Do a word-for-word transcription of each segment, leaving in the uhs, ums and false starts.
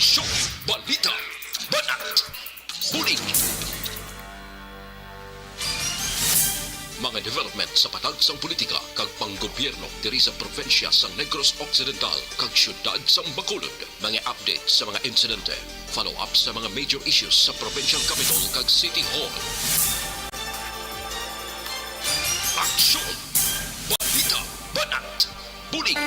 Aksyon! Balita! Banat! Bulig! Mga development sa patag sang politika kag panggobyerno diri sa probinsya sang Negros Occidental kag siyudad sang Bacolod. Mga update sa mga insidente, follow-up sa mga major issues sa provincial capital kag city hall. Aksyon! Balita! Banat! Bulig!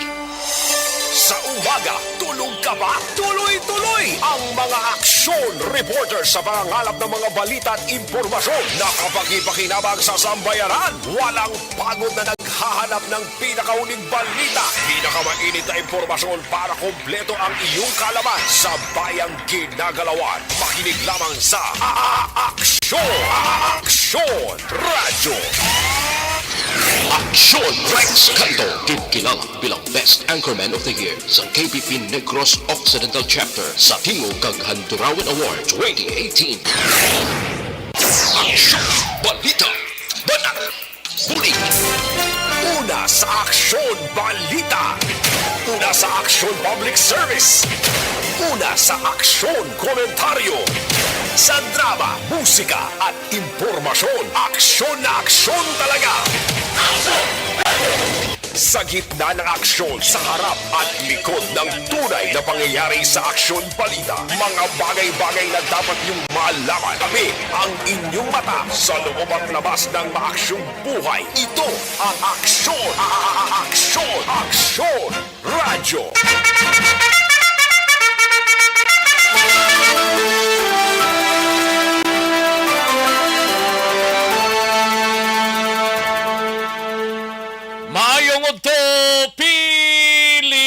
Sa umaga, tulog ka ba? Tuloy-tuloy ang mga aksyon reporter sa pangangalap ng mga balita at impormasyon na kapakipakinabang sa sambayanan. Walang pagod na naghahanap ng pinakahuling balita, pinakamainit na impormasyon para kompleto ang iyong kaalaman sa bayang ginagalawan. Makinig lamang sa A-, A-, Aksyon! A-, Aksyon! Radyo! Aksyon! Rex Canto, gid kilala bilang Best Anchorman of the Year sa K B P Negros Occidental Chapter sa Tingog kag Handurawan Award twenty eighteen. Aksyon! Balita! Banat! Bulig! Una sa aksyon, balita. Una sa aksyon, public service. Una sa aksyon, komentaryo. Sa drama, musika, at impormasyon, aksyon na aksyon talaga. Sa gitna ng aksyon, sa harap at likod ng tunay na pangyayari sa aksyon balita, mga bagay-bagay na dapat niyong malaman. Kami ang inyong mata sa loob at labas ng maaksyong buhay. Ito ang Aksyon, a-, a-, a-, Aksyon, Aksyon Radyo. Maayong udto, Pilipinas!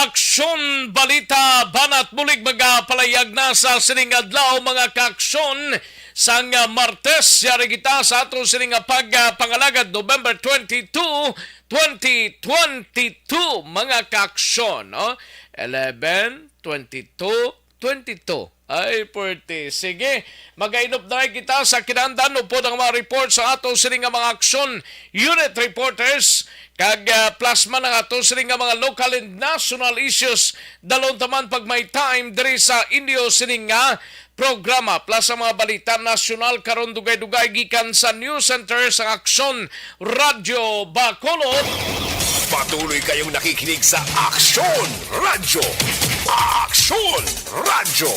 Aksyon Balita, Banat Bulig, magapalayag na sa sining adlaw, mga kaaksyon. Sang, ah, Martes, yari kita sa aton sining nga pag, ah, pangalagad, November twenty-two, twenty twenty-two, mga kaaksyon, no? Eleven, twenty-two, twenty-two. Ay, forty. Sige, magainop na kita sa kinahanglan upod ang mga report sa aton sining nga mga aksyon unit reporters, kag, ah, plasma ng aton sining nga mga local and national issues. Dalon taman pag may time diri sa inyo sining nga programa, plus ang mga balita nasyonal karon dugay-dugay gikan sa News Center sang Aksyon Radyo Bacolod. Patuloy kayong nakikinig sa Aksyon Radyo. Aksyon Radyo.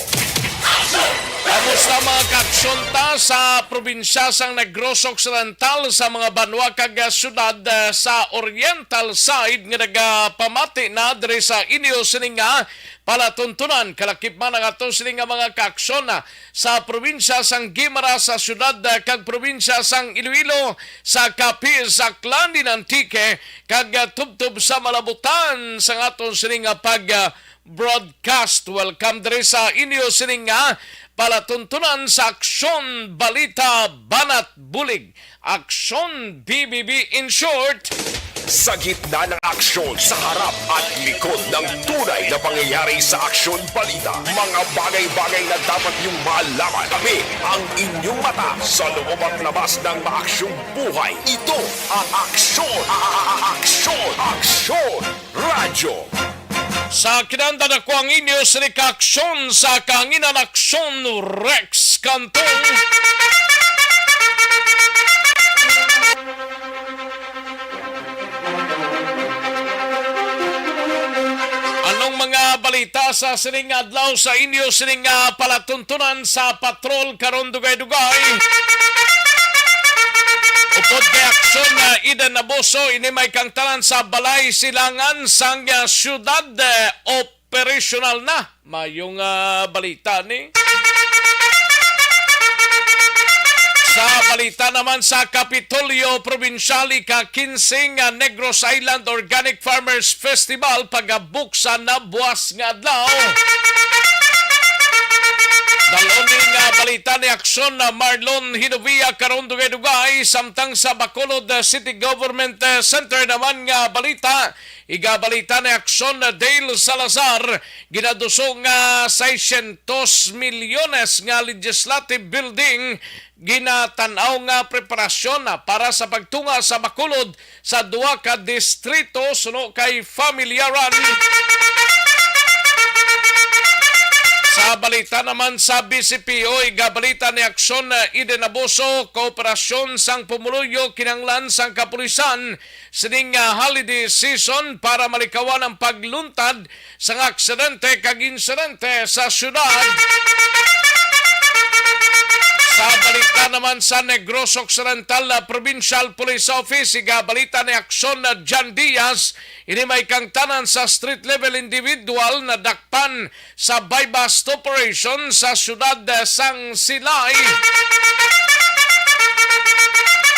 Kamusta, mga kaaksyon ta sa probinsya sang Negros Occidental, sa mga banwa kag, ah, syudad, ah, sa Oriental side nga nagapamati na diri sa inyo sining nga palatuntunan, kalakip man ang ato sini nga mga kaaksyon, ah, sa probinsya sang Guimaras, sa syudad, ah, kag probinsya sang Iloilo, sa Capiz, Aklan, din Antique, kag, ah, tubtob sa malabutan sang aton sini nga pag, ah, broadcast. Welcome diri sa inyo sini nga palatuntunan sa Aksyon Balita Banat Bulig. Aksyon B B B in short. Sa gitna ng aksyon, sa harap at likod ng tunay na pangyayari sa aksyon balita, mga bagay-bagay na dapat niyong malaman. Kami ang inyong mata sa loob at labas ng maaksyong buhay. Ito ang aksyon, a-, a-, a-, aksyon, aksyon. Radyo. Sa kinahanglan, ako ang inyo sini ka aksyon sa kahanginan, Aksyon Rex Cantong. Anong mga balita sa sining adlaw sa inyo sining, ah, palatuntunan sa patrol karon dugay-dugay? Upod kay Aksyon, ah, Eden Abuso, ini may kangtanan sa Balay Silangan sang, ah, siyudad, eh, operasyonal na. Mayong, ah, balita ni. Sa balita naman sa Kapitolyo Probinsyal, ika-kinse nga Negros Island Organic Farmers Festival pagabuksan na buwas nga adlaw. Dalon ni nga balita ni Aksyon na Marlon Hinovia karon dugay-dugay, samtang sa Bacolod, ah, City Government, ah, Center naman nga balita, igabalita ni Aksyon na Dale Salazar, ginaduso nga seiscientos milyones nga legislative building ginatan-aw nga preparasyon na para sa pagtunga sa Bacolod sa duha ka distrito suno kay Familiaran. Sa balita naman sa B C P O, igabalita ni Aksyon, uh, Eden Abuso, kooperasyon sang pumuluyo kinahanglan sang kapulisan sining, uh, holiday season para malikawan ang pagluntad sang aksidente kag insidente sa syudad. Sa balita naman sa Negros Occidental, uh, Provincial Police Office, igabalita ni Aksyon, uh, Jan Diaz, ini may kangtanan sa street level individual na dakpan sa buy-bust operation sa siyudad sang Silay.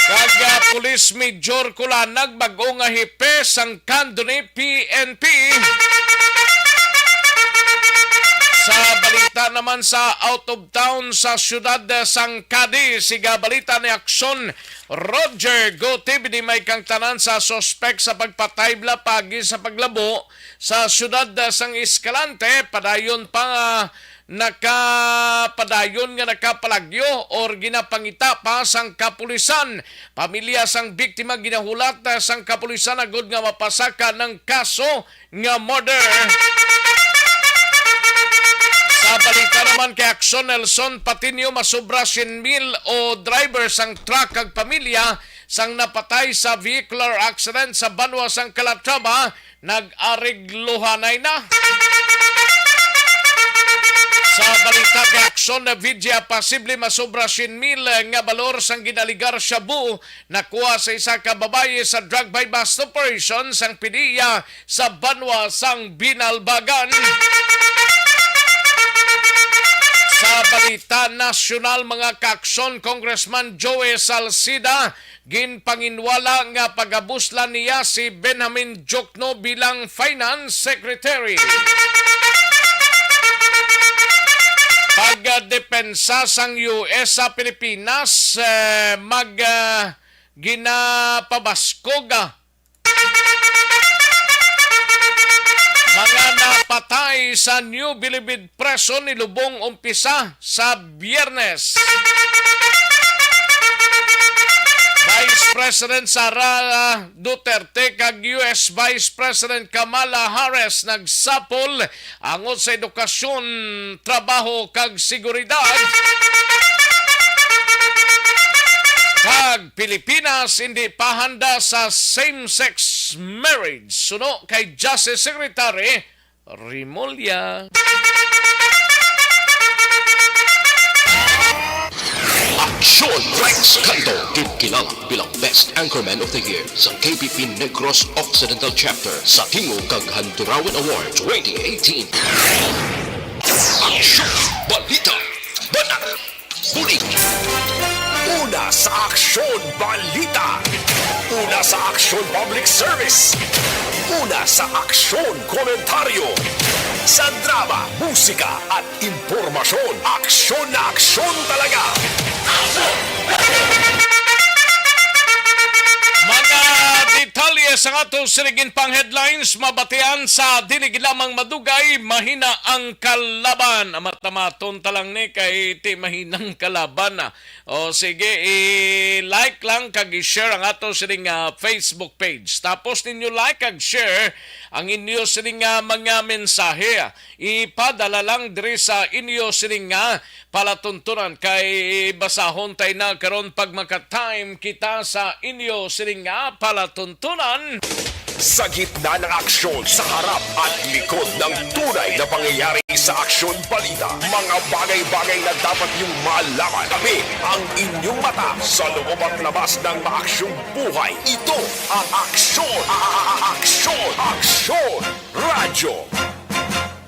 Kag, ah, Police Major Kulanag, bag-o nga hepe sang Candoni P N P. Sa balita naman sa out of town sa siyudad sang Cadiz, igabalita ni Aksyon Roger Gutib, ini may kangtanan sa suspek sa pagpatay bala paagi sa paglabo sa siyudad, ah, sang Escalante, padayon pa nga nakapadayon nga nakapalagyo or ginapangita pa sang kapulisan. Pamilya sang biktima ginahulat, ah, sang kapulisan agud nga mapasaka ng kaso nga murder. Sa balita naman kay Aksyon, Nelson Patiño, masobra siyam mil o driver sang truck kag pamilya sang napatay sa vehicular accident sa banwa sang Calatrava, nag-aregluhanay na. Sa balita kay Aksyon, na Vidya, posible masobra siyam mil nga balor sang ginaligar shabu nakuha sa isa ka babayi sa drug buy-bust operation sang PDEA sa banwa sang Binalbagan. Sa balita nasyonal, mga kaaksyon, Congressman Joey Salcida, ginpanginwala nga pagabuslan niya si Benjamin Jokno bilang Finance Secretary. Pagdepensa sang U S sa Pilipinas, eh, mag, ah, ginapabaskog, ah, mga napatay sa New Bilibid Preso ni Lubong umpisa sa Biyernes. Vice President Sara Duterte kag U S Vice President Kamala Harris nagsapol angot sa edukasyon, trabaho kag seguridad. Kag Pilipinas hindi pa handa sa same-sex marriage, suno kay Justice Secretary Remulla. Aksyon Rex Canto, ginkilala bilang Best Anchorman of the Year sa K P P Negros Occidental Chapter sa Tingog kag Handurawan Award twenty eighteen. Aksyon, balita, banat, bulig. Una sa Aksyon Balita. Una sa Aksyon Public Service. Una sa Aksyon Komentaryo. Sa drama, musika, at impormasyon, aksyon na aksyon talaga. Mga detalye sang ato sining pang headlines, mabatian sa Dili Gid Lamang Madugay, Mahina ang Kalaban. Amat-amaton ta lang ni kay ti mahinang kalaban, ah. O sige, i-like lang kag i-share ang ato sining, ah, Facebook page. Tapos ninyo like kag share ang inyo sining, ah, mga mensahe. Ipadala lang diri sa inyo sining nga palatuntunan, kay basahon ta ina karon pag maka-time kita sa inyo sining nga palatuntunan. Sa gitna ng aksyon, sa harap at likod ng tunay na pangyayari sa Aksyon Balita, mga bagay-bagay na dapat niyong malaman. Kami ang inyong mata sa loob at labas ng maaksyong buhay. Ito ang Aksyon, a-, a-, a-, Aksyon, Aksyon Radyo.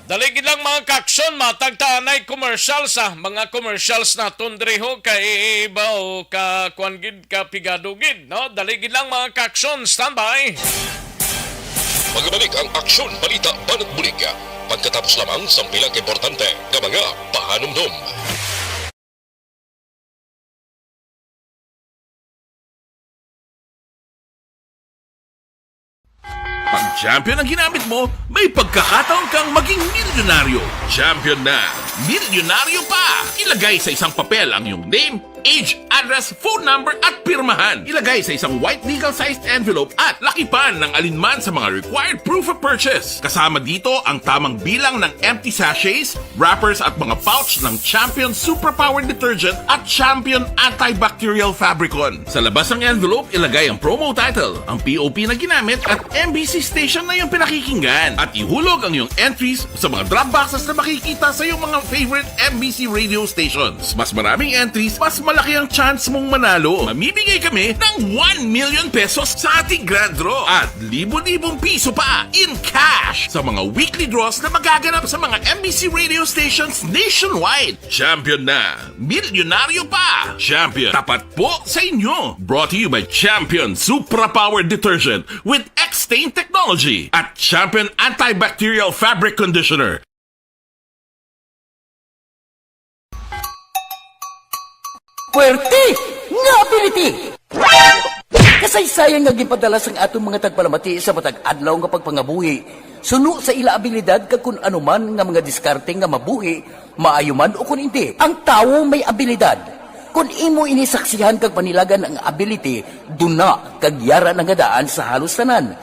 Dali gid lang, mga kaaksyon, matag ta anay commercials, ah. Mga commercials naton diri, ho, kay ibaw ka kuan gid, ka pigado gid, no? Dali gid lang, mga kaaksyon, standby. Magabalik ang Aksyon Balita Banat Bulig pagkatapos lamang sang pila ka importante nga mga pahanumdom. Pag champion ang ginamit mo, may pagkakataon kang maging milyonaryo. Champion na, milyonaryo pa! Ilagay sa isang papel ang iyong name, age, address, phone number, at pirmahan. Ilagay sa isang white legal-sized envelope at lakipan ng alinman sa mga required proof of purchase. Kasama dito ang tamang bilang ng empty sachets, wrappers, at mga pouch ng Champion Superpower Detergent at Champion Antibacterial Fabricon. Sa labas ng envelope, ilagay ang promo title, ang P O P na ginamit, at M B C station na iyong pinakikinggan. At ihulog ang iyong entries sa mga drop boxes na makikita sa iyong mga favorite M B C radio stations. Mas maraming entries, mas malaki ang chance mong manalo. Mamimigay kami ng one million pesos sa ating grand draw at libo-libong piso pa in cash sa mga weekly draws na magaganap sa mga M B C radio stations nationwide. Champion na! Milyonaryo pa! Champion, tapat po sa inyo! Brought to you by Champion Supra Power Detergent with X-Stain Technology at Champion Antibacterial Fabric Conditioner. Puwerte nga ability! Kasaysayan nga ginpadala sang aton mga tagpalamati sa matag adlaw nga pagpangabuhi suno sa ila abilidad kag kun ano man nga mga diskarte nga mabuhi, maayo man ukon indi. Ang tawo may abilidad. Kon imo ini saksihan kag panilagan ang ability, duna kag yara na nga daan sa halos tanan.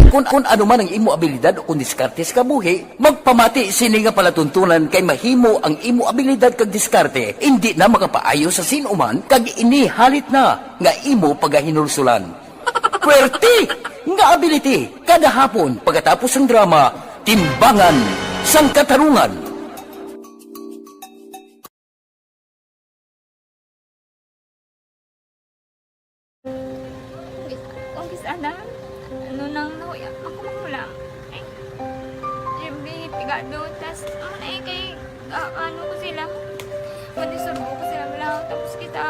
Kon, kon ano man ang imo abilidad o kon diskarte sa kabuhi, magpamati sini nga palatuntunan kay mahimo ang imo abilidad kag diskarte indi na makapaayo sa sin-o man kag ini halit na nga imo pagahinulsulan. Puwerte nga ability kada hapon pagkatapos sang drama Timbangan sang Katarungan. Kung kisana, ano nang nahuya, makumang mo lang. Ay, Jimmy, pigado, tas, ano na eh, kay, ah, ano ko sila, madisurbo ko sila lang, tapos kita,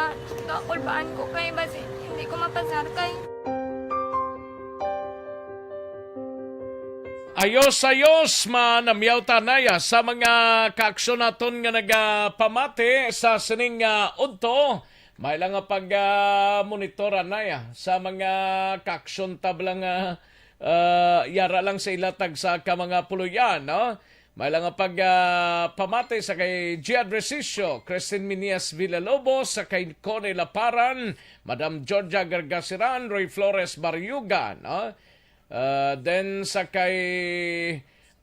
kakulbaan ko kay, basi, hindi ko mapasar kay. Ayos, ayos, manamyaw ta, Naya, sa mga kaaksyon naton nga nagapamati sa sining, ah, udto. May lang nga pag, ah, monitor, Naya, sa mga kaaksyon tabla nga, ah, yara lang sa ila tagsa ka mga puloy-an, no? May lang nga pag, ah, pamati sa kay Gia Dresisio, Christine Minias Villalobos, sa kay Connie Laparan, Madam Georgia Gargasiran, Roy Flores Barriuga, no? Ah, then sa kay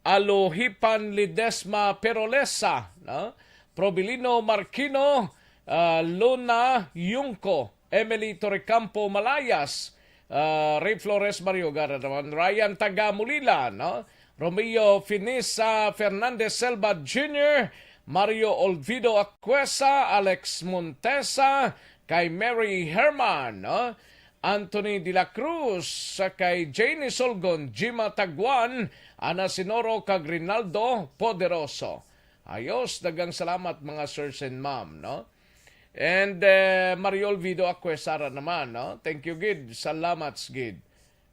Alohipan Ledesma Perolesa, no? Probilino Marquino, ah, Luna Yungco, Emily Torrecampo Malayas, ah, Ray Flores Barriuga ra naman, Ryan Taga Mulila, no? Romeo Finisa Fernandez Selva Junior, Mario Olvido Acuesa, Alex Montesa, kay Mary Herman, no? Anthony de la Cruz, sa kay Jane Isolgon, Jima Taguan, Ana Sinoro, kag Rinaldo Poderoso. Ayos, daghang salamat, mga sirs and ma'am, no? And, eh, Mario Olvido Acuesara naman, no? Thank you gid, salamat gid.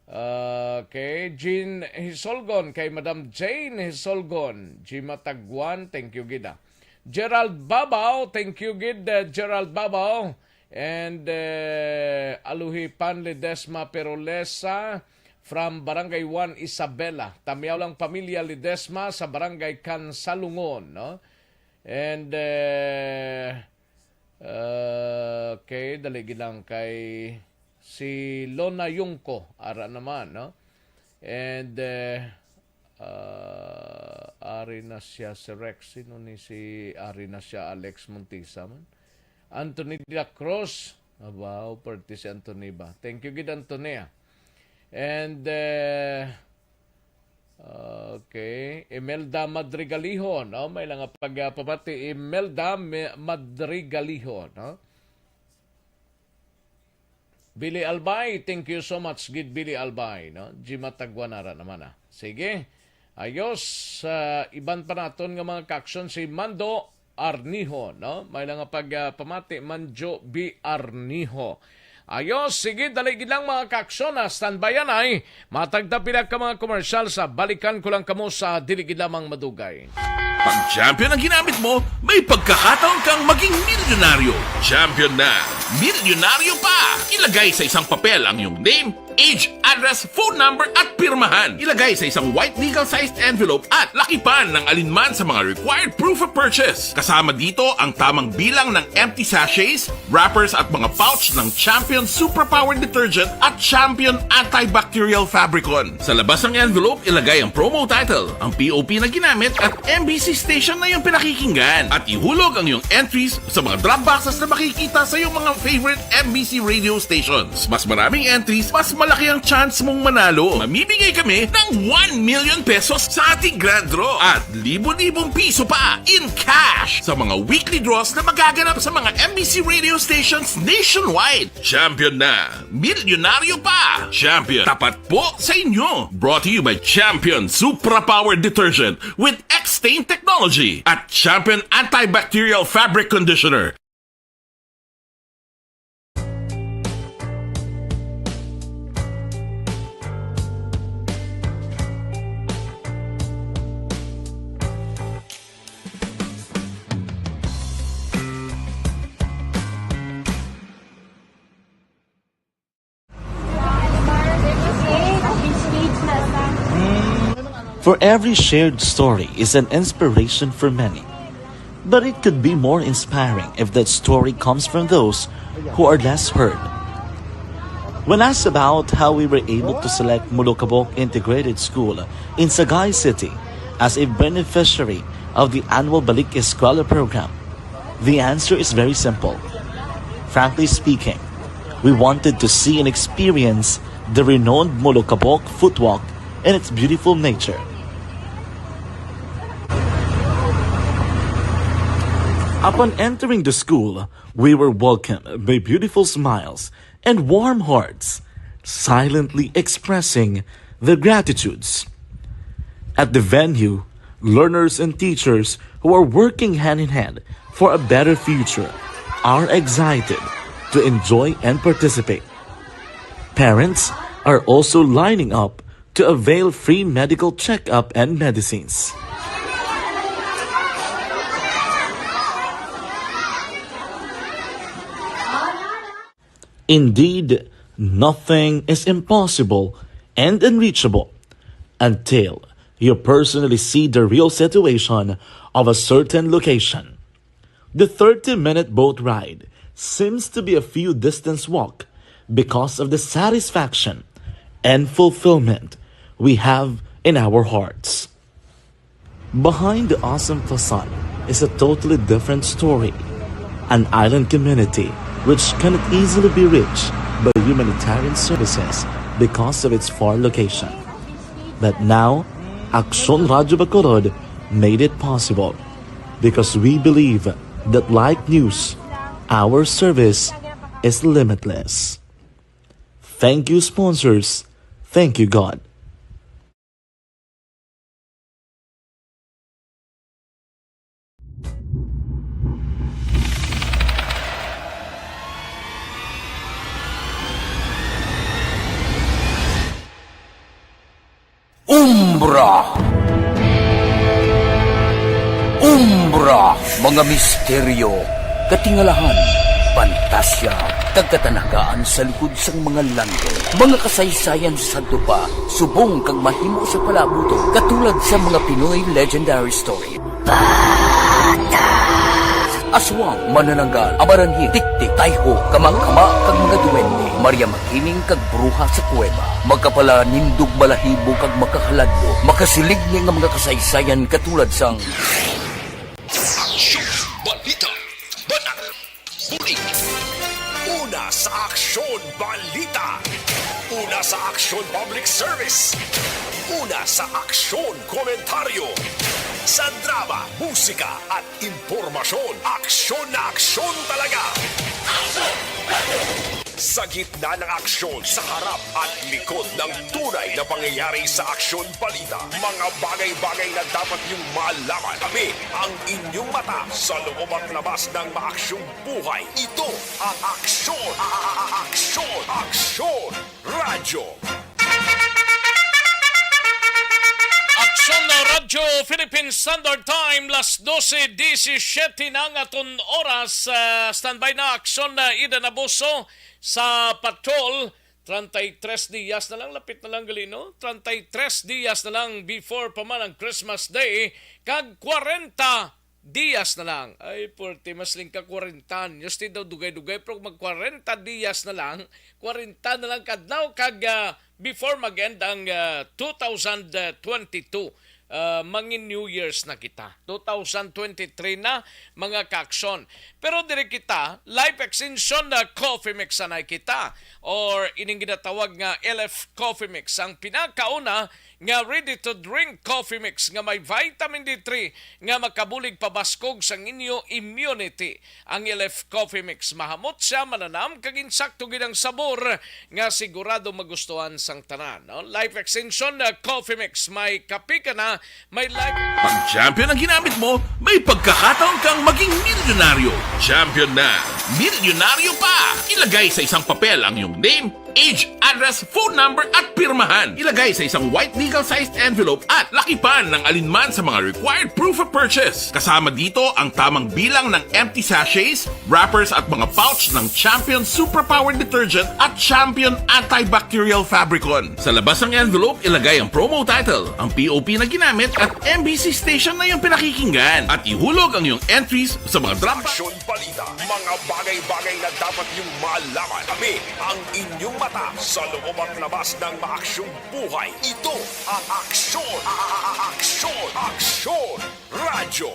Okay, Jean Hisolgon, kay Madam Jane Hisolgon, Jima Taguan, thank you gid, ah. Gerald Babao, thank you gid, eh, Gerald Babao. And, eh, Aluhipan Ledesma Perolesa from Barangay one, Isabela. Tamyaw lang pamilya Ledesma sa Barangay Kansalungon, no? And, eh, okay, dali gid lang kay si Lona Yungko, ara naman, no? And, eh, ah, ari na siya si Rex. Sino ni si ari na siya, Alex Montisa man? Anthony de la Cruz. Abaw, pwerte si Anthony ba? Thank you gid, Anthony, ah. And, eh, okay, Imelda Madrigaliho, no? May lang nga pagpamati, Imelda Mi-, Madrigaliho, no? Billy Albay, thank you so much gid, Billy Albay, no? Jima Taguanara naman, ah. Sige. Ayos, sa iban pa naton nga mga kaaksyon, si Mando Arniho, no? May lang nga pagpamati, Manjo B Arniho. Ayos, sige, dali gid lang, mga kaaksyon, ah. Standby anay. Matag ta pila ka mga komersyal sa balikan ko lang kamo sa dili gid lamang madugay. Pag champion ang ginamit mo, may pagkakataon kang maging milyonaryo. Champion na, milyonaryo pa! Ilagay sa isang papel ang iyong name, Age, address, phone number at pirmahan. Ilagay sa isang white legal-sized envelope at lakipan ng alinman sa mga required proof of purchase. Kasama dito ang tamang bilang ng empty sachets, wrappers at mga pouch ng Champion Superpower Detergent at Champion Antibacterial Fabricon. Sa labas ng envelope, ilagay ang promo title, ang P O P na ginamit at M B C station na iyong pinakikinggan. At ihulog ang iyong entries sa mga drop boxes na makikita sa iyong mga favorite M B C radio stations. Mas maraming entries, mas malaki ang chance mong manalo. Mamimigay kami ng one million pesos sa ating grand draw at libo-libong piso pa in cash sa mga weekly draws na magaganap sa mga M B C radio stations nationwide. Champion na! Milyonaryo pa! Champion, tapat po sa inyo! Brought to you by Champion Supra Power Detergent with X-Stain Technology at Champion Antibacterial Fabric Conditioner. For every shared story is an inspiration for many. But it could be more inspiring if that story comes from those who are less heard. When asked about how we were able to select Molokabok Integrated School in Sagay City as a beneficiary of the annual Balik Eskwela program, the answer is very simple. Frankly speaking, we wanted to see and experience the renowned Molokabok Footwalk and its beautiful nature. Upon entering the school, we were welcomed by beautiful smiles and warm hearts, silently expressing their gratitudes. At the venue, learners and teachers who are working hand in hand for a better future are excited to enjoy and participate. Parents are also lining up to avail free medical checkup and medicines. Indeed, nothing is impossible and unreachable until you personally see the real situation of a certain location. The thirty-minute boat ride seems to be a few distance walk because of the satisfaction and fulfillment we have in our hearts. Behind the awesome facade is a totally different story. An island community which cannot easily be reached by humanitarian services because of its far location. But now, Aksyon Radyo Bacolod made it possible because we believe that, like news, our service is limitless. Thank you, sponsors. Thank you, God. Umbra. Umbra, mga misteryo, katingalahan, pantasya, kag katanagaan sa likod sang mga langit. Mga kasaysayan sa sadto pa, subong kag mahimo sa palaabuton, katulad sa mga Pinoy legendary story. Aswang, manananggal, amaranhil, tiktik, tayho, kamangkama, kag mga duwende, Maria Makining kag bruha sa kuweba. Makapalanindog, balahibo, kag makahaladlo, makasiligni nga mga kasaysayan katulad sang Aksyon, balita, banat, bulig. Una sa Aksyon, balita. Una sa Aksyon, public service. Una sa Aksyon, komentaryo. Sa drama, musika, at impormasyon, aksyon na aksyon talaga. Sa gitna ng aksyon, sa harap at likod ng tunay na pangyayari sa Aksyon Balita, mga bagay-bagay na dapat niyong malaman. Kami ang inyong mata sa loob at labas ng maaksyong buhay. Ito ang Aksyon, a-, a-, a-, Aksyon, Aksyon Radyo. Aksyon Radyo Philippine Standard Time, las dose disisiete na ang aton oras. Ah, standby na Aksyon, ah, Eden Abuso sa patrol. Treinta y tres dias na lang, lapit na lang gali, no? Treinta y tres dias na lang before pa man ang Christmas Day, kag kwarenta dias na lang. Ay, porte, mas lingka kwarenta anyos, di daw dugay-dugay, pero mag kwarenta dias na lang, kwarenta na lang kadlaw, kag, ah, before mag-end ang, ah, two thousand twenty-two, ah, mangin New Year's na kita. Two thousand twenty-three na, mga kaaksyon. Pero diri kita, life extension na coffee mix anay kita. Or ining ginatawag nga L F Coffee Mix, ang pinakauna nga ready-to-drink coffee mix nga may vitamin D three nga makabulig pabaskog sang inyo immunity. Ang L F Coffee Mix, mahamot siya, mananam, kag insakto gid ang sabor nga sigurado magustuhan sang tanan, no? Life Extension, uh, Coffee Mix, may kape ka na, may life. Pag champion ang ginamit mo, may pagkakataon kang maging milyonaryo. Champion na, milyonaryo pa! Ilagay sa isang papel ang iyong name, age, address, phone number, at pirmahan. Ilagay sa isang white legal-sized envelope at lakipan ng alinman sa mga required proof of purchase. Kasama dito ang tamang bilang ng empty sachets, wrappers, at mga pouch ng Champion Superpower Detergent at Champion Antibacterial Fabricon. Sa labas ng envelope, ilagay ang promo title, ang P O P na ginamit, at M B C station na iyong pinakikinggan. At ihulog ang iyong entries sa mga drop Aksyon Balita, mga bagay-bagay na dapat niyong malaman. Kami ang inyong mata sa loob at labas ng maaksyong buhay. Ito ang Aksyon, a- a- a- Aksyon, Aksyon Radyo.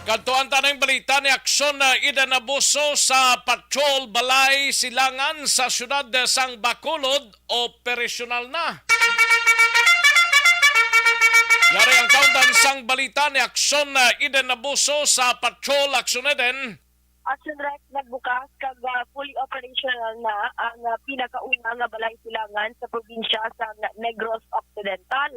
Kadtuan ta ning balita ni Aksyon, uh, Eden Abuso sa Patrol Balay Silangan sa siyudad sang Bacolod, operasyonal na. Yari ang kaundan sang balita ni Aksyon, uh, Eden Abuso sa Patrol Aksyon Eden. Action Rex, nagbukas kag, ah, fully operational na ang, ah, pinakauna nga balay silangan sa probinsya sa Negros Occidental.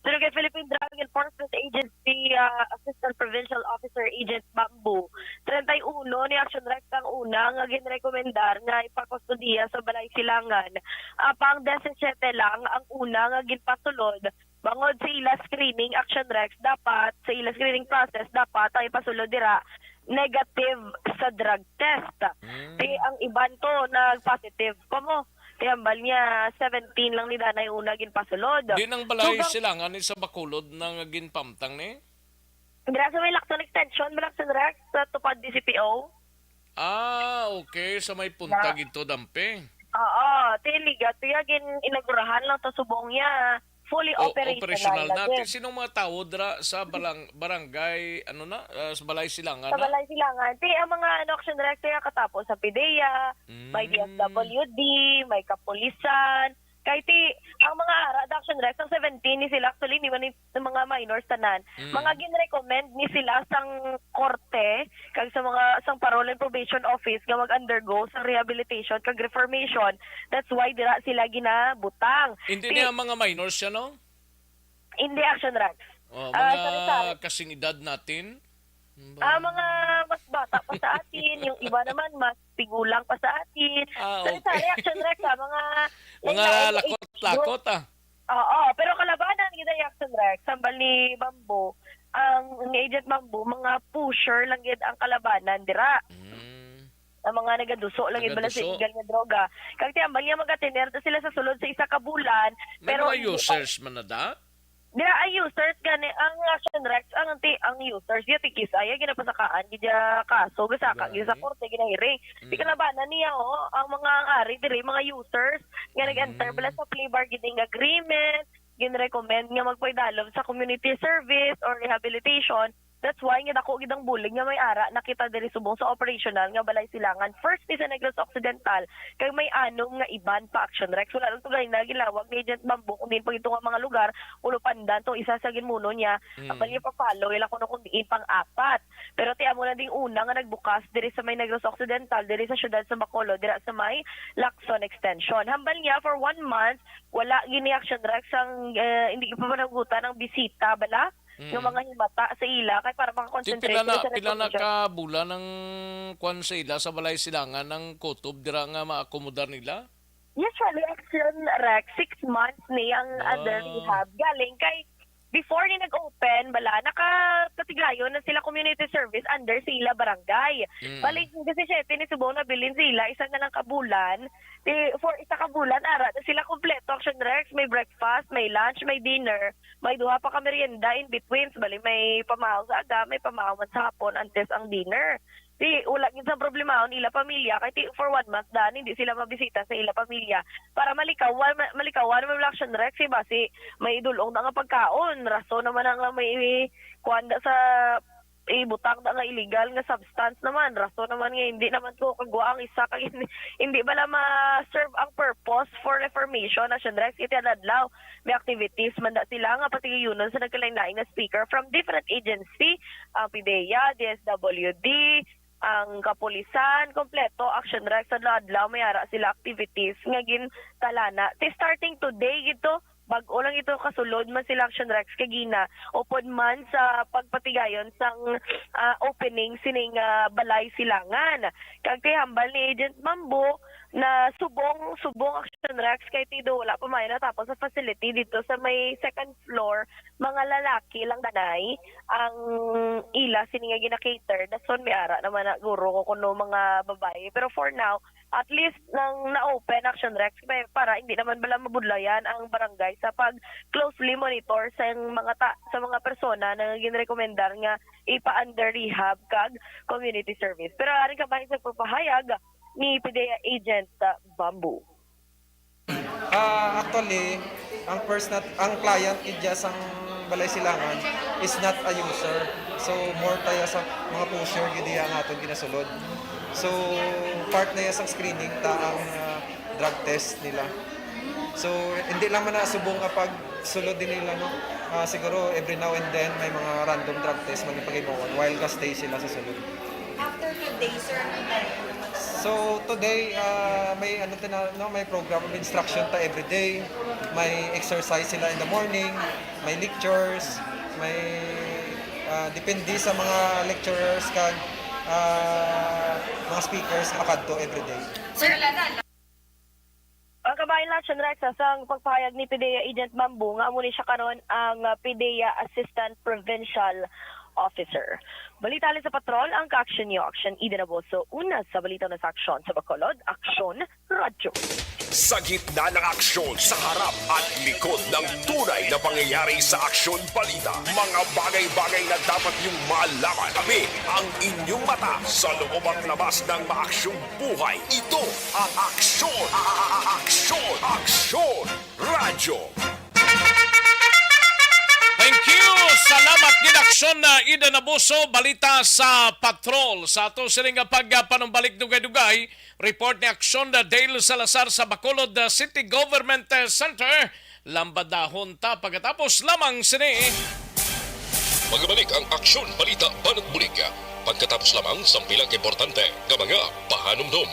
Suno kay Philippine Drug Enforcement Agency, ah, Assistant Provincial Officer Agent Bamboo, treinta y uno ni Action Rex ang una nga ginrekomendar nga ipakustodiya sa balay silangan. Apang disisiete lang ang una nga ginpasulod. Bangod sa ila screening, Action Rex, dapat sa ila screening process, dapat ang ipasulod dira negative sa drug test. Mm. Ti ang iban to nag-positive pa mo. Ti hambal niya, seventeen lang ni danay una ginpasulod. Di nang balay So, gang- silangan ni sa Bacolod na nga ginpamtang ni? Dira sa may Lacson Extension, Action Rex, sa tupad D C P O. Ah, okay. Sa may punta Na- gid to, dampe. Oo, ti ligat, tiya gin-inaugurahan lang to subong niya. Fully O, operational operational na na. gid. Ti, sinong mga tawo dira sa balang-, barangay, ano na, ah, sa Balay Silangan Sa na? Balay Silangan. Ti, ang mga, ano, Action Rex, tiya katapos sa PDEA, may Mm. D S W D, may kapulisan. Kay ti, ang mga ara, Action Rex, ang seventeen ni sila, actually, hindi man ni mga minors tanan. Mm. Mga ginrecommend ni sila sang korte, kag sa mga, sang Parole and Probation Office nga mag-undergo sa rehabilitation kag reformation. That's why dira sila ginabutang. Hindi Ti- niya mga minors siya, no? Hindi, Action Rex. Oh, Ah, mga sari-sari. kasing edad natin. Ah, mga mas bata pa sa atin, yung iba naman mas tigulang pa sa atin. Ah, Sari-sari, okay. Action Rex, ah, mga Mga lain-lain age group. lakot-lakot, ah. Oo, pero kalabanan gid ang Action Rex, hambal ni Bamboo, ang ni Agent Bamboo, mga pusher lang gid ang kalabanan dira. Mm. Ang mga nagaduso lang gid bala sa Nagaduso. illegal nga droga. Kag ti hambal niya, magatener to sila sa sulod sa isa ka bulan, May pero mga hindi users man na da? Dira ang users gani, ang Action Rex, ang ti-, ang users, ya tikis, ay, ginapasakaan, gid ya kaso, gasaka, gid sa Gani. korte, ginahiring. Ti Mm. kalabanan niya, oh, ang mga ang ari diri, mga users, nga nag-enter Mm. bala sa plea bargaining agreement, ginrecommend nga magpaidalom sa community service or rehabilitation. That's why nga dako gid ang bulig nga may ara na kita diri subong sa operational nga Balay Silangan. First ni sa Negros Occidental, kay may anom nga iban pa, Action Rex. Wala lang to ganina ginlawag ni Agent Bamboo, kung diin pa gid to nga mga lugar, Ulupandan to, isa sa ginmuno niya. Mm. Ang bali pa-follow, ila kuno kung diin pang-apat. Pero ti amo na ding una nga nagbukas diri sa may Negros Occidental, diri sa siyudad sa Bacolod, dira sa may Lacson Extension. Hambal niya, for one month, wala gini, Action Rex, ang, eh, hindi pa panagutan ang bisita, bala? Nga Mm. mga himata sa ila, kay para Ti, makakonsentrate pila sila na, sa pila na reformasyon. ka bulan ang kwan sa ila, sa Balay Silangan, ang kutob dira nga maakomodar nila? Usually, Action Rex, six months ni ang under Ah. rehab. Galing kay, before ni nag-open, bala, nakapatigayon na sila community service under sa ila barangay. Mm. Bali, disisiete ni subong nabilin sila, isa na lang ka bulan. Ti, for isa ka bulan, ara na sila kompleto, Action Rex. May breakfast, may lunch, may dinner, may duha pa ka merienda in between. Bali, may pamahaw sa aga, may pamahaw man sa hapon, antes ang dinner. Ti, wala gid sa problema ang ila pamilya, kay ti, for one month dan, hindi sila mabisita sa ila pamilya. Para malikawan, ma-, malikawan man lang, Action Rex, si basi may idulong na nga pagkaon. Rason naman ang may kuwan da sa ibutang da nga illegal nga substance naman. Rason naman nga hindi naman ko kagwa ang isa kay hindi, hindi bala ma-serve ang purpose for reformation, Action Rex. Iti adlaw, may activities man da sila nga patigayunon sa nagkalain-lain nga speaker from different agency, ang PDEA, DSWD, ang kapulisan, kompleto, Action Rex, adlaw-adlaw may ara sila activities nga gintalana. Ti, starting today gid to, bag-o lang ito, kasulod man sila, Action Rex, kagina, upod man sa pagpatigayon sang, ah, opening sining, ah, balay silangan. Kag kay hambal ni Agent Mambo na subong, subong, Action Rex, kay ti do wala pa man natapos sa facility dito sa may second floor, mga lalaki lang danay ang ila sini nga gina-cater. Dason may ara naman na guro ko kuno mga babae. Pero for now, at least nang na-open, Action Rex, may, para hindi naman bala mabudlayan ang barangay sa pag closely monitor sa mga ta-, sa mga persona na ginrekomendar nga ipa-under rehab kag community service. Pero aring kabahin sa pagpahayag ni PDEA Agent, ah, Bamboo. Ah, actually, ang first nat-, ang client gid dya sang Balay Silangan is not a user. So, more tayo sa mga pusher gid diya ang aton ginasulod. So, part na yan sang screening ta ang, ah, drug test nila. So, hindi lang man na subong nga pagsulod din nila, no? Ah, siguro every now and then may mga random drug test man yung pag-ibuon while gastay sila sa sulod. After today, sir, ano tayo? So, today, ah, may ano tina-, no, may program of instruction ta every day. May exercise sila in the morning, may lectures, may, ah, depende sa mga lecturers kag, ah, mga speakers makadto every day. Sir, Ang kabahin lang, Action Rex, sang pagpahayag ni PDEA Agent Bamboo nga amo ni siya karon ang, ah, PDEA Assistant Provincial Officer. Balita halin sa Patrol, ang ka-action niyo, Action Eden Aboso, una sa balita na sa Aksyon sa Bacolod, Aksyon Radyo. Sa gitna ng aksyon, sa harap at likod ng tunay na pangyayari sa Aksyon Balita, mga bagay-bagay na dapat niyong malaman. Tabi ang inyong mata sa loob at labas ng maaksyong buhay. Ito ang Aksyon, a-, a-, a-, Aksyon, Aksyon Radyo. Thank you. Salamat gid, Aksyon na Eden Aboso. Balita sa Patrol. Sa ato sini nga pagpanumbalik dugay-dugay, report ni Aksyon na Dale Salazar sa Bacolod, uh, City Government, uh, Center. Lambadahon ta pagkatapos lamang sini. Magbalik ang Aksyon Balita Banat Bulig pagkatapos lamang sang pila ka importante nga mga pahanumdom.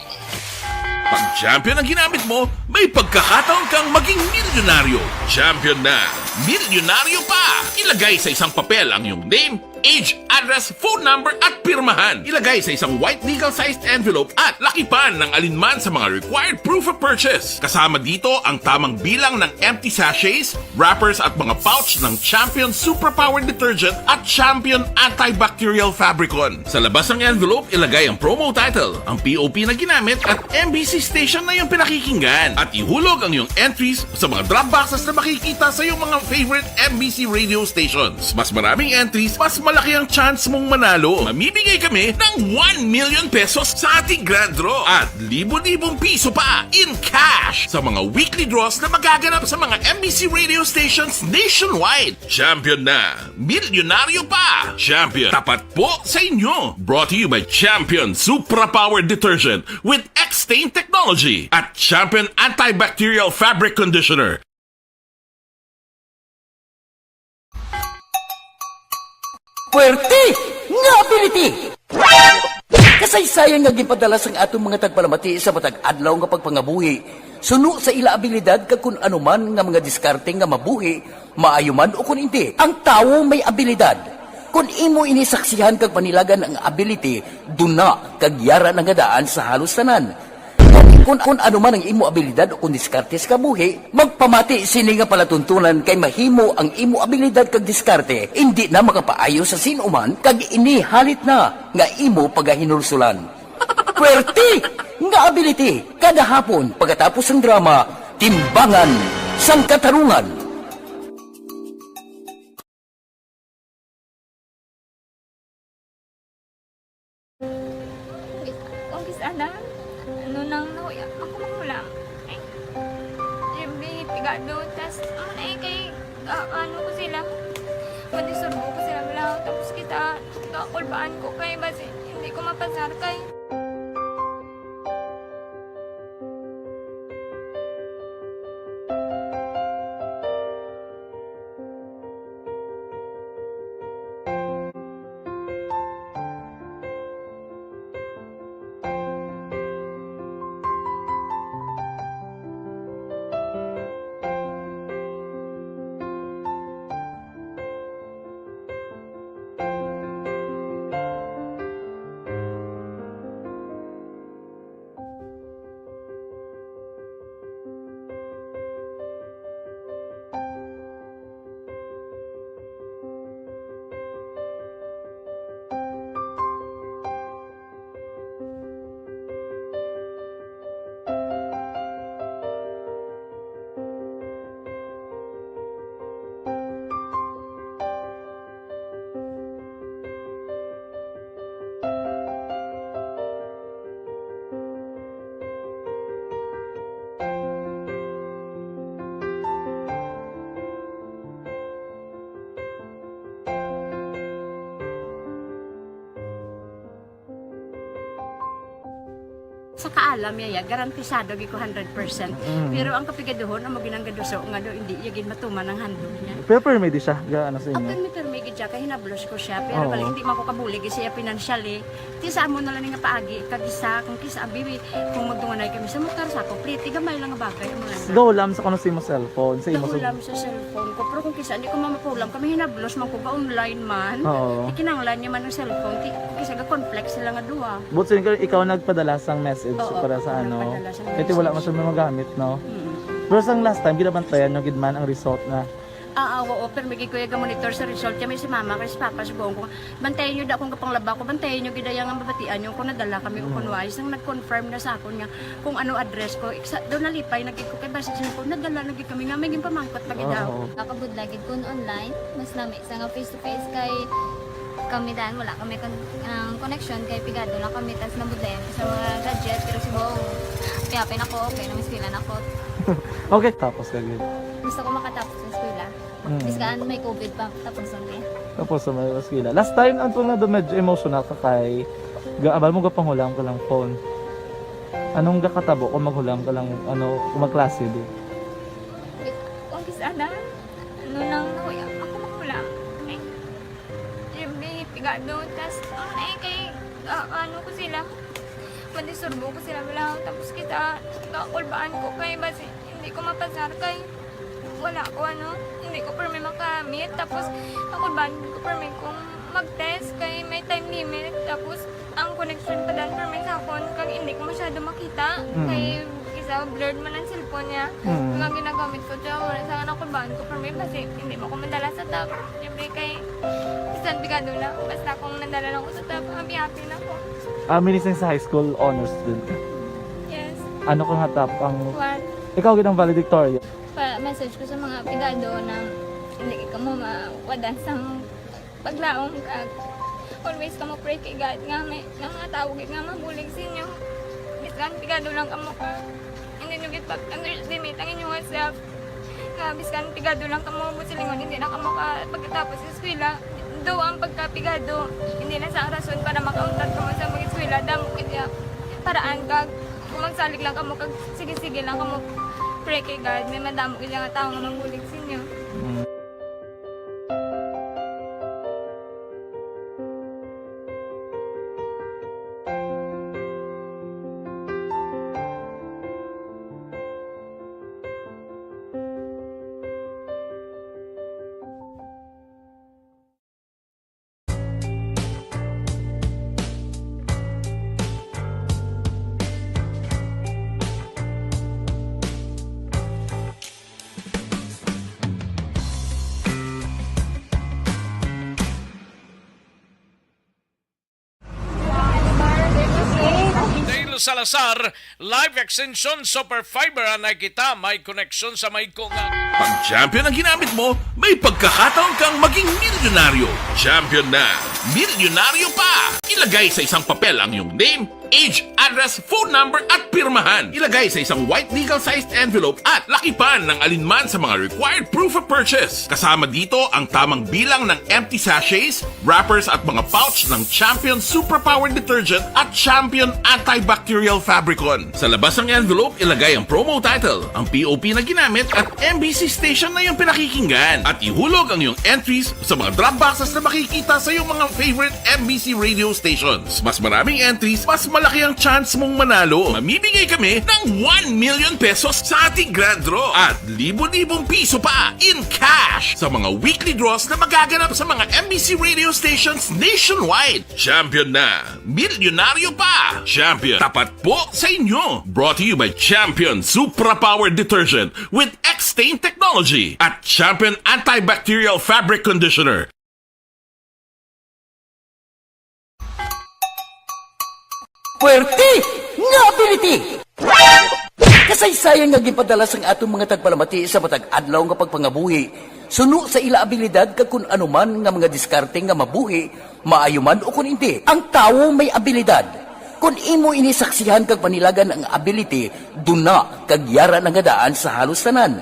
Pag champion ang ginamit mo, may pagkakataon kang maging milyonaryo. Champion na, milyonaryo pa! Ilagay sa isang papel ang iyong name, age, address, phone number, at pirmahan. Ilagay sa isang white legal-sized envelope at lakipan ng alinman sa mga required proof of purchase. Kasama dito ang tamang bilang ng empty sachets, wrappers, at mga pouch ng Champion Suprapower Detergent at Champion Antibacterial Fabricon. Sa labas ng envelope, ilagay ang promo title, ang P O P na ginamit, at M B C station na iyong pinakikinggan. At ihulog ang iyong entries sa mga drop boxes na makikita sa iyong mga favorite M B C radio stations. Mas maraming entries, mas malaki ang chance mong manalo. Mamimigay kami ng one million pesos sa ating grand draw at libo-libong piso pa in cash sa mga weekly draws na magaganap sa mga M B C radio stations nationwide. Champion na! Milyonaryo pa! Champion, tapat po sa inyo! Brought to you by Champion Supra Power Detergent with X-Stain Technology at Champion Antibacterial Fabric Conditioner. Puwerte nga ability! Kasaysayan nga ginpadala sang atong mga tagpalamati sa matag adlaw nga pagpangabuhi. Suno sa ila abilidad kag kun ano man nga mga diskarte nga mabuhi, maayo man o kun indi, ang tawo may abilidad. Kun imo ini saksihan kag panilagan ang ability, duna kag yara na nga daan sa halos tanan. Kon Kung, kung ano man ang imo abilidad o kung diskarte sa kabuhi, magpamati sini nga palatuntunan, kay mahimo ang imo abilidad kag diskarte indi na makapaayo sa sin-o man, kag ini halit na nga imo pagahinulsulan. Pwerte nga ability, kada hapon pagkatapos sang drama, Timbangan sang Katarungan. Kung kis-, kung kis-, ana, ano nang nahuya, ako magulang. Ay, every pigado, tas, ano na eh, kay, ah, ano ko sila, madisturbo ko sila, wala, tapos kita, kakulbaan ko kay, basi, hindi ko mapasar kay. Sa kaalam niya, ya, garantisado gid ko hundred percent. Mm. Pero ang kapigaduhon, amo gid ang gaduso nga do, hindi iya gid matuman ang handog niya. Pero pirmi di siya, ga, ano sa inyo? Pirmi, pirmi gid siya, kay hinablos ko siya. Pero Oo. Bali, hindi man ko kabulig siya financially. Ti sa amo na lang nga paagi, kag isa, kung kisa, abi, kung magdunganay kami sa motor, sa ako, pliti, gamay lang nga bagay, amo lang. Gahulam sa kuno sa imo cellphone, sa imo sa Gahulam sa cellphone ko, pero kung kisa, hindi ko mamapulam, kami hinablos man ko, ga-online man. Oo. Ikinanglan niya man ang cellphone, ti-, kung kisa, ga-conflict sila nga duha. But so, ikaw, ikaw nagpadala sang message Oo, para sa ako ano? Nagpadala sang Kaya ti wala message. Man siya magamit, no? Mm. Pero sang last time, ginabantayan nyo gid man ang result na? Ah, ah, oo, pero may gid ko iya ga-monitor sa result. Kaya may si mama, kay si papa, subong ko. Bantayan nyo da kung kapanglaba ko, bantayan nyo gid iya nga mabatian nyo kung nadala kami o Mm. kung wala. Sang nag-confirm na sa akon nga kung ano address ko, iksa, doon nalipay na gid ko kay basi siya ko, nadala na gid kami nga may ginpamangkot pa gid Oo, daw. Oo. Nakabudlay gid kun online, mas lami sa nga face to face kay kami dan wala kami kon-, ang connection kay pigado lang kami tas nabudlayan ko sa mga gadget pero subong kaya pin ako okay na eskwela na ko. Okay, tapos ka gid. Gusto ko makatapos sa eskwela. Mm. Biskan may covid pa, tapos ang eh. Tapos sa may eskwela. Last time, ang tunga doon, medyo emotional ka kay ga-, abal mo, gapanghula ka lang phone. Anong gakatabo kung maghulam ka lang, ano, kung magklase di? Kung kis-, ana, ano lang, nahuya, ako magulang. Ay, every pigado, tas, ano na eh, kay, ah, ano ko sila, madisturbo ko sila, wala, tapos kita, kakulbaan ko kay, basi, hindi ko mapasar kay, wala ko, ano, hindi ko permi makamit, tapos, kakulbaan ko permi kung mag-test, kay may time limit, tapos, ang connection pa dan permi sa akon, kag hindi ko masyado makita, Mm. kay isa blurred man ang cellphone niya. Mm. Kag ang ginagamit ko siya, wala sa anak ko, baan ko permi, basi hindi mo ko madala sa top. Siyempre kay, bisan pigado lang, basta kung nadala lang ko sa top, happy-happy na ko. Ah, meaning sa high school honors student ka? Yes. Ano ka nga top ang One. Ikaw gid ang valedictorian? Pa-message ko sa mga pigado na hindi ka mo mawadan sa paglaom kag always kamo pray kay God nga may nga mga tawo gid nga mabulig sa inyo. Bisan pigado lang kamo ka hindi nyo gid pag-underestimate ang inyong self. Nga bisan pigado lang kamo, buot silingon, hindi na kamo ka pagkatapos sa eskwela. Do ang pagkapigado, hindi na sa rason para makauntat kamo sa mag-eskwela. Damo gid ya paraan kag kung magsalig lang kamo kag sige-sige lang kamo pray kay God, may madamo gid nga tawo nga mabulig sa inyo. Mm. Salazar, Life Extension Super Fiber. Anay kita, may koneksyon sa may kungan. Pag Champion ang ginamit mo, may pagkakataon kang maging milyonaryo. Champion na, milyonaryo pa! Ilagay sa isang papel ang iyong name, age, address, phone number, at pirmahan. Ilagay sa isang white legal-sized envelope at lakipan ng alinman sa mga required proof of purchase. Kasama dito ang tamang bilang ng empty sachets, wrappers, at mga pouch ng Champion Superpower Detergent at Champion Antibacterial Fabricon. Sa labas ng envelope, ilagay ang promo title, ang P O P na ginamit, at M B C station na iyong pinakikinggan. At ihulog ang iyong entries sa mga drop boxes na makikita sa iyong mga favorite M B C radio stations. Mas maraming entries, mas malaki ang chance mong manalo. Mamimigay kami ng one million pesos sa ating grand draw at libo-libong piso pa in cash sa mga weekly draws na magaganap sa mga M B C radio stations nationwide. Champion na! Milyonaryo pa! Champion, tapat po sa inyo! Brought to you by Champion Supra Power Detergent with X-Stain Technology at Champion Antibacterial Fabric Conditioner. Puwerte nga ability! Kasaysayan nga ginpadala sang aton mga tagpalamati sa matag adlaw nga pagpangabuhi, suno sa ila abilidad kag kun ano man nga mga diskarte nga mabuhi, maayo man o kun indi. Ang tawo may abilidad. Kon imo ini saksihan kag panilagan ang ability, duna kag yara na nga daan sa halos tanan.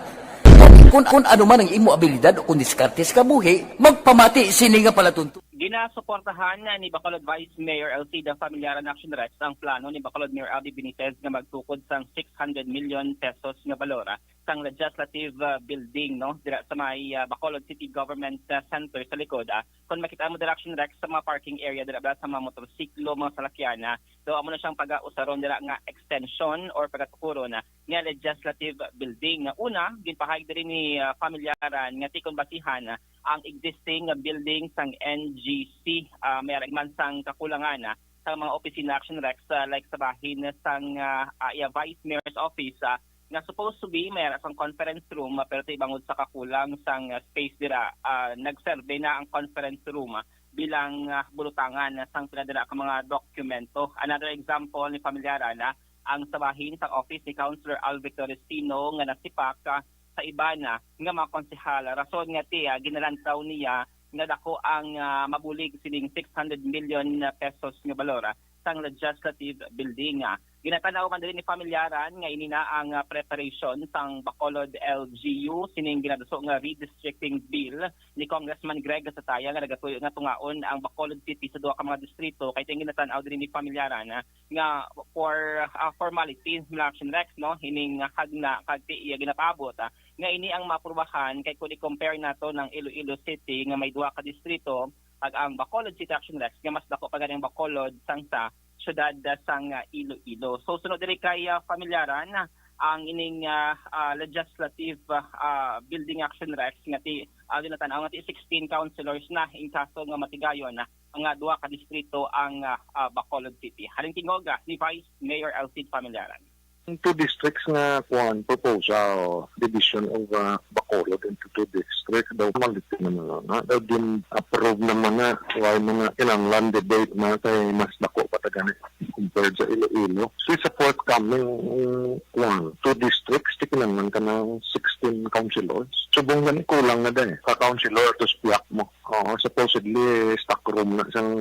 Kon, kon ano man ang imo abilidad o kon diskarte sa kabuhi, magpamati sini nga palatuntunan. Ginasuportahan ni Bacolod Vice Mayor Elcida Familiaran Action Rex ang plano ni Bacolod Mayor Abby Benitez nga magtukod sang six hundred million pesos nga balor, ah, sang legislative, ah, building, no, dira sa may, ah, Bacolod City Government, ah, Center sa likod, ah. Kung makita mo dira, Action Rex, sa mga parking area dira, bala sa mga motorsiklo, mga salakyan, ah. So, amo na siyang pag-usaron dira nga extension or pagatukuron, ah, nga legislative building. Una, ginpahayag diri ni, ah, Familiaran nga ti kon basihan, ah, ang existing building sang N G C, ah, may aragman sang kakulangan, ah, sa mga opisina, Action Rex, ah, like sa bahin sang, ah, ah, iya Vice Mayor's Office, ah, nga supposed to be may ara sang conference room, ah, pero ti bangod sa kakulang sang, ah, space dira, ah, nagserbe na ang conference room, ah, bilang, ah, bulutangan, ah, sang pila dira ka mga dokumento. Another example ni Familiaran, ah, ang sa bahin sang office ni Councilor Al Victoristino nga nasipak, ah, sa iban, ah, nga mga konsehal. Rason nga ti, ah, ginalantaw niya nga dako ang, ah, mabulig sining six hundred million pesos nga balor, ah, sang legislative building, ah. Ginatan-aw man diri ni Familiaran nga ini na ang, ah, preparation sang Bacolod L G U sining ginadaso nga redistricting bill ni Congressman Greg Gatchalian nga nagatuyo nga tungaon ang Bacolod City sa duha ka mga distrito, kay ti ang ginatan-aw diri ni Familiaran, ah, nga for, ah, formality, mga Action Rex, no, ining, ah, hagna kag ti iya ginapaabot, ah, nga ini ang maaprubahan, kay kung i-compare nato ng Iloilo City nga may duha ka distrito, kag ang Bacolod City, Action Rex, nga mas dako pa gani ang Bacolod sang sa siyudad, ah, sang, ah, Iloilo. So, sunod diri kay, ah, Familiaran, ah, ang ining, ah, ah, legislative, ah, ah, building, Action Rex, nga ti, ah, ginatan-aw nga ti sixteen councilors na in kaso nga matigayon, ah, nga duha ka distrito ang, ah, ah, Bacolod City. Halin tingog, ah, ni Vice Mayor Elcid Familiaran. Ang two districts nga kuan proposal, division of, ah, Bacolod into two districts, daw maliti naman na, na. Daw din approve naman na, why mga kinahanglan debate na kay mas dako pa ta gani compared sa Iloilo. So, sa forthcoming, um, kuan, two districts, ti kinahanglan ka ng sixteen councilors. Subong gani kulang na din eh. Ka councilor, tus piyak mo. Oo, supposedly stock room na sang,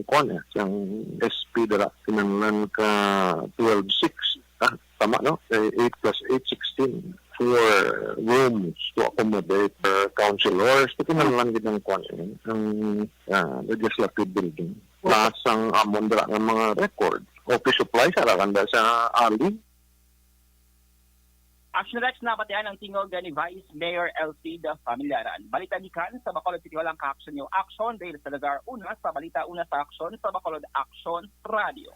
kuan eh, sang S P dira. Kinahanglan ka twelve six. Ah, tama, no? Eh, eight plus eight, sixteen. Four rooms to accommodate, uh, councilors. Ti kinahanglan gid ang kuan eh, ang, ah, legislative building. Plus ang amon dira nga mga record. Office supplies, ara lang da sa ali. Action Rex, nabatian ang tingog ni Vice Mayor Elcid Familiaran. Balita gikan sa Bacolod City Hall, ang ka-action niyo, Action Dale Salazar, una sa balita, una sa aksyon, sa Bacolod Action Radio.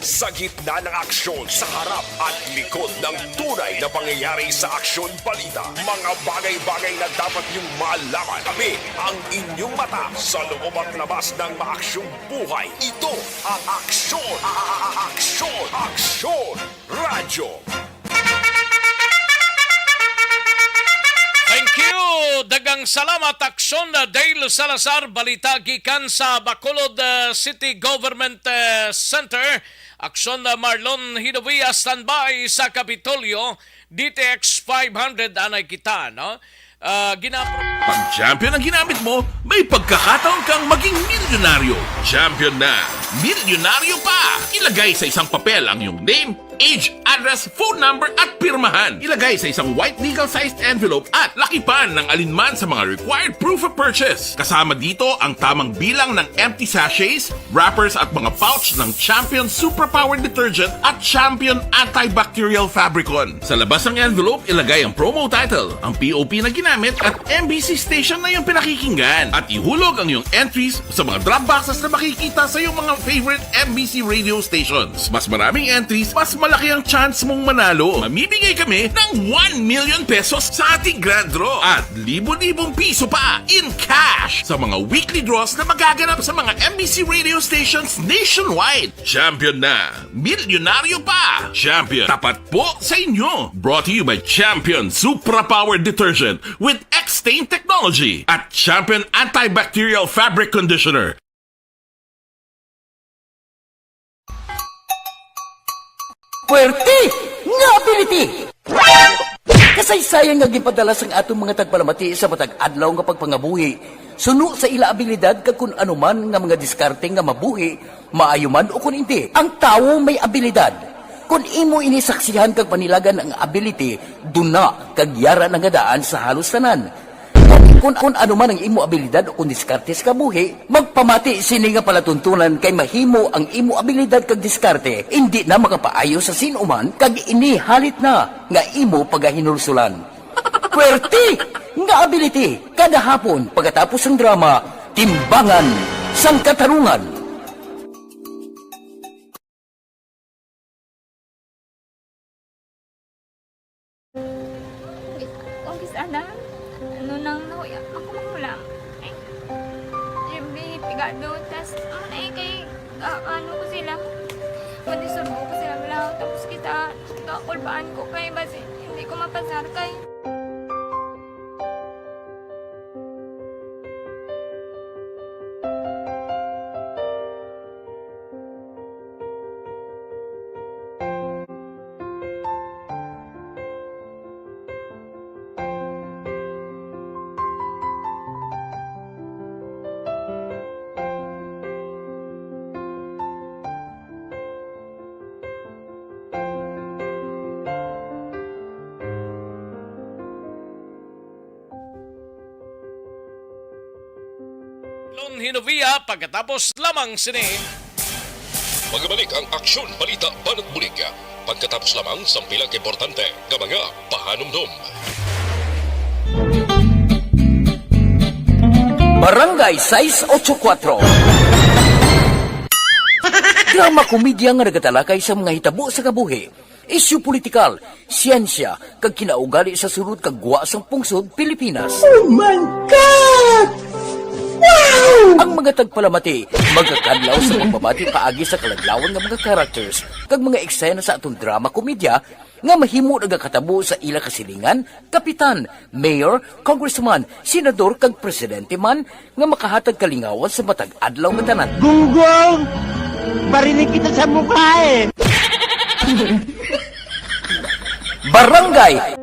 Sa gitna ng aksyon, sa harap at likod ng tunay na pangyayari sa Aksyon Balita, mga bagay-bagay na dapat niyong malaman. Kami ang inyong mata sa loob at labas ng maaksyong buhay. Ito ang Aksyon, a-, a-, a-, Aksyon, Aksyon Radyo. Thank Q, daghang salamat, Aksyon, uh, Dale Salazar. Balita gikan sa Bacolod, uh, City Government, uh, Center. Aksyon, uh, Marlon Hinovia, standby sa Kapitolyo. D T X five hundred anay kita, no? Ah, ginapro- Pag Champion ang ginamit mo, may pagkakataon kang maging milyonaryo. Champion na, milyonaryo pa! Ilagay sa isang papel ang iyong name, age, address, phone number, at pirmahan. Ilagay sa isang white legal-sized envelope at lakipan ng alinman sa mga required proof of purchase. Kasama dito ang tamang bilang ng empty sachets, wrappers, at mga pouch ng Champion Superpower Detergent at Champion Antibacterial Fabricon. Sa labas ng envelope, ilagay ang promo title, ang P O P na ginamit, at M B C station na iyong pinakikinggan. At ihulog ang iyong entries sa mga drop boxes na makikita sa iyong mga favorite M B C radio stations. Mas maraming entries, mas malaki ang chance mong manalo. Mamimigay kami ng one million pesos sa ating grand draw at libo-libong piso pa in cash sa mga weekly draws na magaganap sa mga M B C radio stations nationwide. Champion na! Milyonaryo pa! Champion, tapat po sa inyo! Brought to you by Champion Supra Power Detergent with X-Stain Technology at Champion Antibacterial Fabric Conditioner. Puwerte nga ability! Kasaysayan nga ginpadala sang aton mga tagpalamati sa matag adlaw nga pagpangabuhi, suno sa ila abilidad kag kun ano man nga mga diskarte nga mabuhi, maayo man o kun indi, ang tawo may abilidad. Kun imo ini saksihan kag panilagan ang ability, duna kag yara na nga daan sa halos tanan. Kun, kun ano man ang imo abilidad o kun diskarte sa kabuhi, magpamati sini nga palatuntunan kay mahimo ang imo abilidad kag diskarte indi na makapaayo sa sin-o man kag ini halit na nga imo pagahinulsulan. Puwerte nga ability kada hapon pagkatapos sang drama, Timbangan sang Katarungan. Kung kis-, kung kis-, ana, ano nang nahuya, ako magulang. Ay, every pigado, tas, ano na eh, kay, ah, ano ko sila, madisurbo ko sila, bala, tapos kita, kakulbaan ko kay, basi, hindi ko mapasar kay. Lon Hinovia, pagkatapos lamang sini. Magbalik ang Aksyon, Balita, Banat Bulig. Pagkatapos lamang sang pila ka importante nga mga pahanumdom. Barangay sais ocho kuatro. Drama komedya nga nagatalakay sa mga hitabo sa kabuhi, isyu politikal, siyensya, kag kinaugali sa sulod kag gwa sang pungsod Pilipinas. Oh my God! Wow! Ang mga tagpalamati magakadlaw sa pagpamati paagi sa kaladlawan nga mga characters kag mga eksena sa aton drama komedya nga mahimo nagakatabo sa ila kasilingan, kapitan, mayor, congressman, senador, kag presidente man nga makahatag kalingawan sa matag adlaw nga tanan. Gunggong! Barinig kita sa mukha eh! Barangay!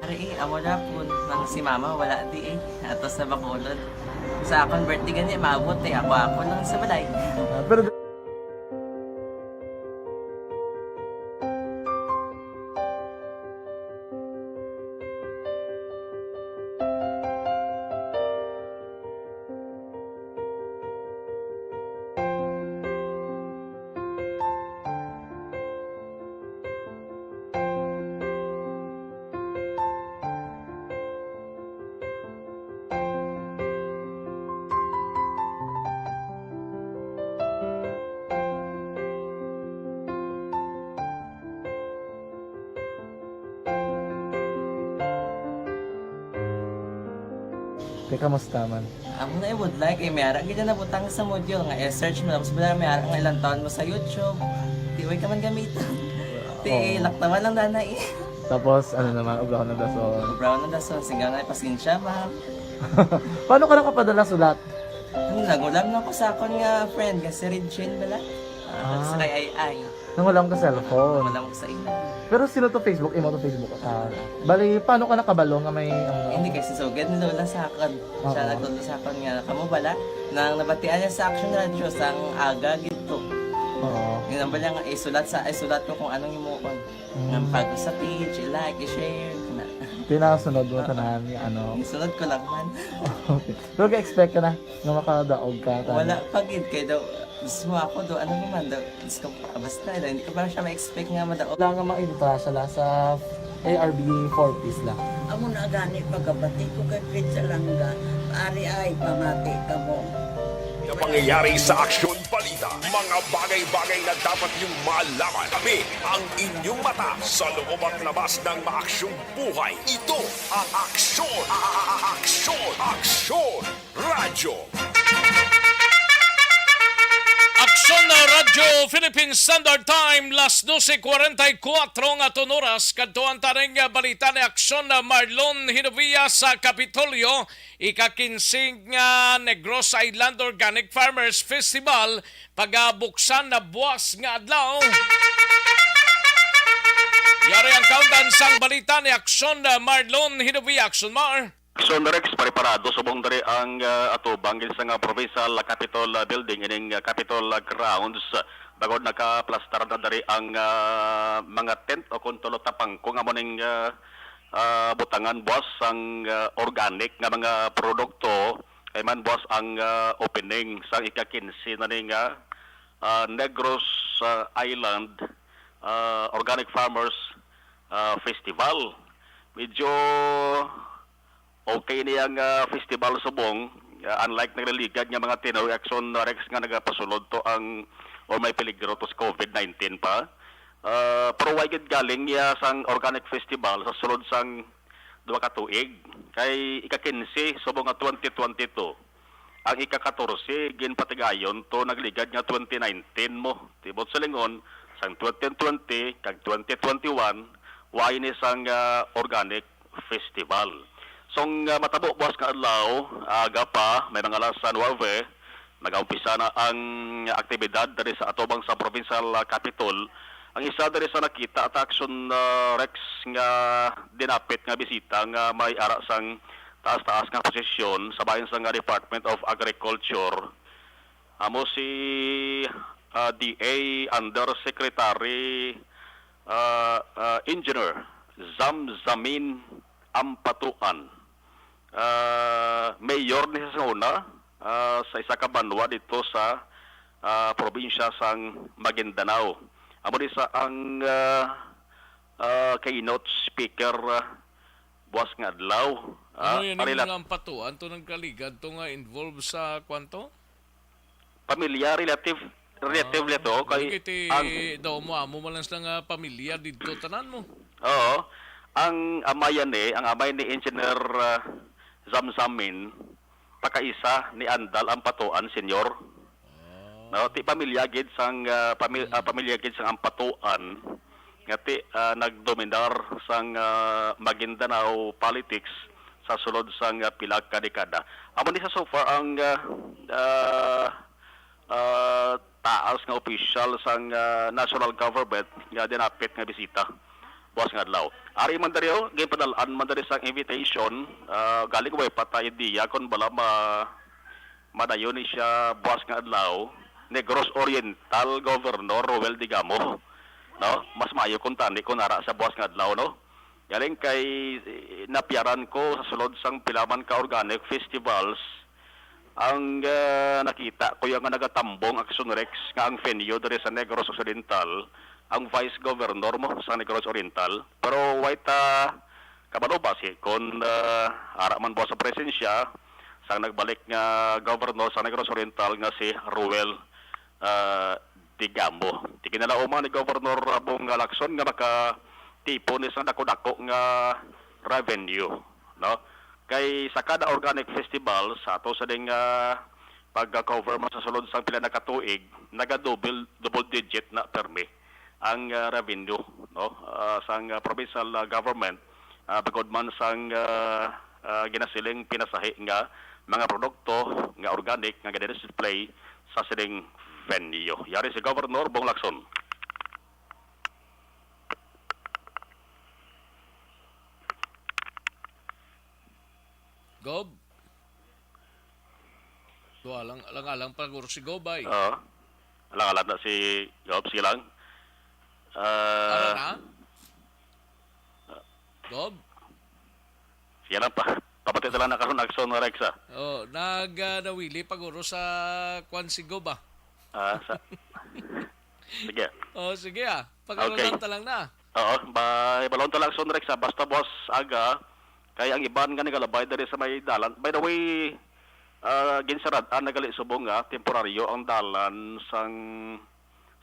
Ari, eh, amo na po nang si mama wala di eh. Ato sa Bacolod. Sa akon birthday gani, maabot eh. Ako, ako lang sa balay. Ah, pero Te, kamusta man? Amo na, I would like, eh, may ara gid na nabutang sa module nga i-search mo, tapos bala may ara nga ilang taon mo sa YouTube. Di, way ka man gamitan. Ti, oh, laktawan lang, danay. Tapos, ano naman, ubrahon ng dasol. Ubrahon ng dasol. Sige nga, pasensya, ma'am. Paano ka nakapadala sulat? Ano, nag-ulam lang ko sa akon nga friend, nga si Regine bala. Ah, ah, sa kay Ay Ay. Nangulam ka cellphone? Nangulam ko sa ila. Pero sino to Facebook? Imo to Facebook? Ah, bali, paano ka nakabalo nga may, ano? Hindi, kay si Sugad ni Lola sa akon. Siya, oo, nagtudlo sa akon nga, kamo bala, nang nabatian niya sa Action Radio, sang aga gid to. Oo. Yun ang bala nga, isulat sa, isulat ko kung anong imuon. Mm. Nga pag sa page, i-like, i-share, na. Pinasunod mo, oo, tanan nga ano. Isunod ko lang man. Okay. Pero ga-expect ka na nga makadaog ka, tanan? Wala pa gid, kay daw, mismo ako do, ano naman daw, Diyos ko, basta daw, hindi ko pa siya ma-expect nga madaog. Wala nga maintra siya la sa A R B forty sila. Amo na gani pagkabati ko kay Fritz Alanga, ari ay pamati kamo. Mga pangyayari sa Aksyon Balita, mga bagay-bagay na dapat niyong malaman. Kami ang inyong mata sa loob at labas ng maaksyong buhay. Ito ang Aksyon, a-, a-, a-, Aksyon, Aksyon Radyo. Aksyon na Radyo Philippine Standard Time, las doce cuarenta y cuatro nga aton oras. Kadtuan ta ning, ah, balita ni Aksyon na Marlon Hinovia sa Kapitolyo. Ika-kinse nga Negros Island Organic Farmers Festival pagabuksan na buwas nga adlaw. Yari ang kaundan sang balita ni Aksyon, ah, Marlon Hinovia. Aksyon, Mar. Aksyon, Rex, preparado subong diri ang, ah, atubang gid sa nga Provincial Capitol, ah, Building, ining, ah, Capitol, ah, Grounds. Bangod nakaplastar na diri ang, ah, mga tent o kon tulo tapangko nga mo ning, ah, ah, butangan buwas ang, ah, organic nga mga produkto, kay man buwas ang, ah, opening sang ika-kinse na ni nga, ah, Negros, ah, Island, ah, Organic Farmers, ah, Festival. Medyo okay ni ang, ah, festival subong, ah, unlike naglaligad nga mga tinuig, Aksyon, Rex, nga nagapasulod to ang, or may peligro to sa covid nineteen pa. Ah, pero why gid galing niya sang organic festival sa sulod sang duha ka tuig? Kay ika-kinse subong nga twenty twenty-two, ang ika-katorse ginpatigayon to nagligad nga twenty nineteen mo. Tibot sa lingon, sang twenty twenty kag twenty twenty-one, why ni sang, ah, organic festival. So, nga matabo buwas nga adlaw, aga pa, may mga alas nuebe, nagaumpisa na ang aktibidad diri sa atubang sa provincial, ah, capitol. Ang isa diri sa nakita ta, Aksyon, ah, Rex, nga dinapit nga bisita nga may ara sang taas-taas nga posisyon sa bahin sa nga Department of Agriculture, amo si, ah, D A Undersecretary, ah, ah, Engineer Zamzamin Ampatuan. Ah, mayor ni sa una, ah, sa isa ka banwa dito sa, ah, probinsya sang Maguindanao. Amo ni sa ang, ah, ah, keynote speaker, ah, buwas nga adlaw, ah, Ano yan yung parilat- mga ampatuan to nagkaligad to nga involved sa kwanto? Pamilya, relative, relative Ah, nito, kay lagi ti ang daw mo, amo man lang sila nga pamilya dito, tanan mo. Oo. Ang amay ni, ang amay ni Engineer, ah, Zamzamin, pakaisa ni Andal Ampatuan Senior. Ah. No, ti pamilya gid sang, ah, pami-, ah, Mm. pamilya gid sang Ampatuan nga ti, ah, nagdominar sang, ah, Maguindanao politics sa sulod sang, ah, pila ka dekada. Amo ni sa so far ang, ah, ah, ah, taas nga opisyal sang, ah, national government nga dinapit nga bisita buwas nga adlaw. Ari man diri, oh, ginpadal-an man diri sang invitation, ah, galing way pa ta idea kon bala ma-, madayon ni siya buwas nga adlaw, Negros Oriental Governor Roel Digamo, no? Mas maayo kung tani kung ara sa buwas nga adlaw, no? Galing kay, eh, napiyaran ko sa sulod sang pila man ka organic festivals, ang, ah, nakita ko yung nga nagatambong Action Rex nga ang venue diri sa Negros Occidental, ang vice governor mo sa Negros Oriental. Pero wait, ah, kabalo basi kung, ah, ara man buwas sa presensya sang nagbalik nga governor sa Negros Oriental nga si Roel, ah, Digamo. Ti kinalauman ni Governor Bong Lacson nga makatipon ni sa dako-dako nga revenue, no? Kay sa kada organic festival, sa ato sa ding, ah, pagka-cover mo sa sulod sang pila na ka tuig, naga-double, double digit na permi. ang, ah, revenue, no, ah, sang, ah, provincial, ah, government, ah, bangod man sang, ah, ah, ginasiling pinasahi nga mga produkto nga organic nga gina-display sa sining venue. Yari si Governor Bong Lacson. Gob? Wala lang, alang-alang pa guro si Gob ay. Oo. Alang-alang na si Gob, sige lang. Ara Ah, na? Gob? Sige lang pa. Pabati na lang na karon, Action Rex, ah. Oh, nag ah, nawili pa guro sa kwan si Gob ah. Ah, sa... Sige. Oh, sige ah. Okay. Pag-arulan ta lang na. Oo, ba, balon ta lang, Action Rex, ah. Basta, boss, aga, kay ang iban nga nagalabay diri sa may dalan. By the way, ah, ginsarad-an na gali subong nga temporaryo ang dalan sang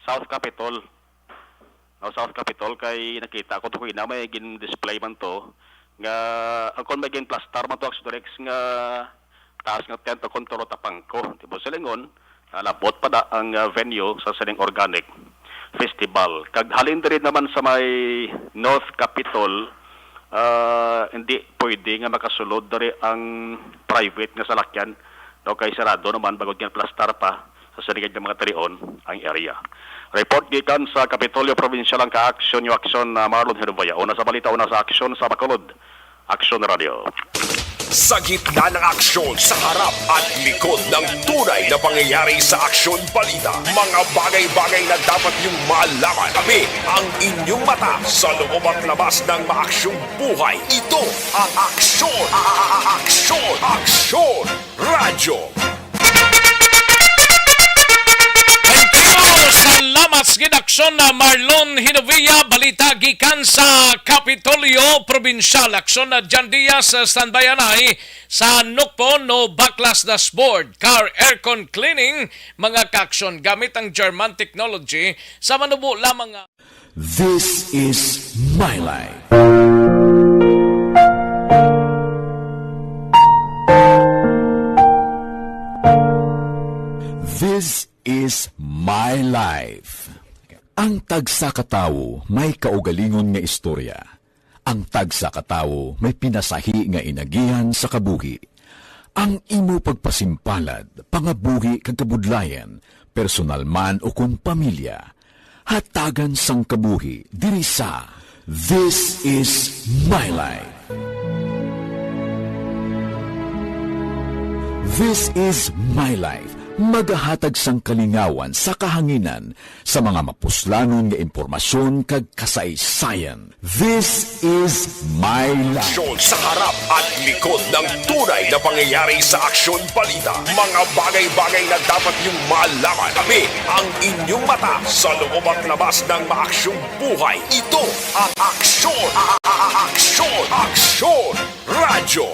South Capitol. Ang South Capitol kay nakita ko to kina may gin-display man to nga ang kon may gin-plastar man to, Action Rex, nga taas nga tent o kon tulo tapangko. Di ba silingon, ah, labot pa da ang, ah, venue sa sining organic festival. Kag halin diri naman sa may North Capitol, ah, hindi pwede nga makasulod diri ang private nga salakyan, no, kay sarado naman bangod nga plastar pa sa sining nga mga talion ang area. Report gikan sa Kapitolyo Provincial ang ka-aksyon, New Aksyon, na Marlon Hinubaya. Una sa balita, una sa aksyon sa Bacolod. Aksyon Radio. Sa gitna ng aksyon, sa harap at likod ng tunay na pangyayari sa Aksyon Balita, mga bagay-bagay na dapat niyong malaman. Kami ang inyong mata sa loob at labas ng maaksyong buhay. Ito ang Aksyon, a- a- a- Aksyon, Aksyon Radyo. Thank you! Salamat sa gid aksyon na Marlon Hinovia. Balita gikan sa Kapitolyo Provincial. Aksyon na Jan Diaz, standby anay sa Nukpo, no baklas dashboard, car aircon cleaning, mga kaaksyon gamit ang German technology sa manubo lamang nga This is my life. This is my life. Ang tagsa ka tawo may kaugalingon nga istorya. Ang tagsa ka tawo may pinasahi nga inagihan sa kabuhi. Ang imo pagpasimpalad, pangabuhi kag kabudlayan, personal man o kon pamilya, hatagan sang kabuhi diri sa This is My Life. This is My Life, magahatag sang kalingawan sa kahanginan sa mga mapuslanon nga impormasyon kag kasaysayan. This is My Life. Aksyon sa harap at likod ng tunay na pangyayari sa Aksyon Balita. Mga bagay-bagay na dapat niyong malaman. Kami ang inyong mata sa loob at labas ng maaksyong buhay. Ito ang Aksyon, a- a- a- Aksyon, Aksyon Radyo.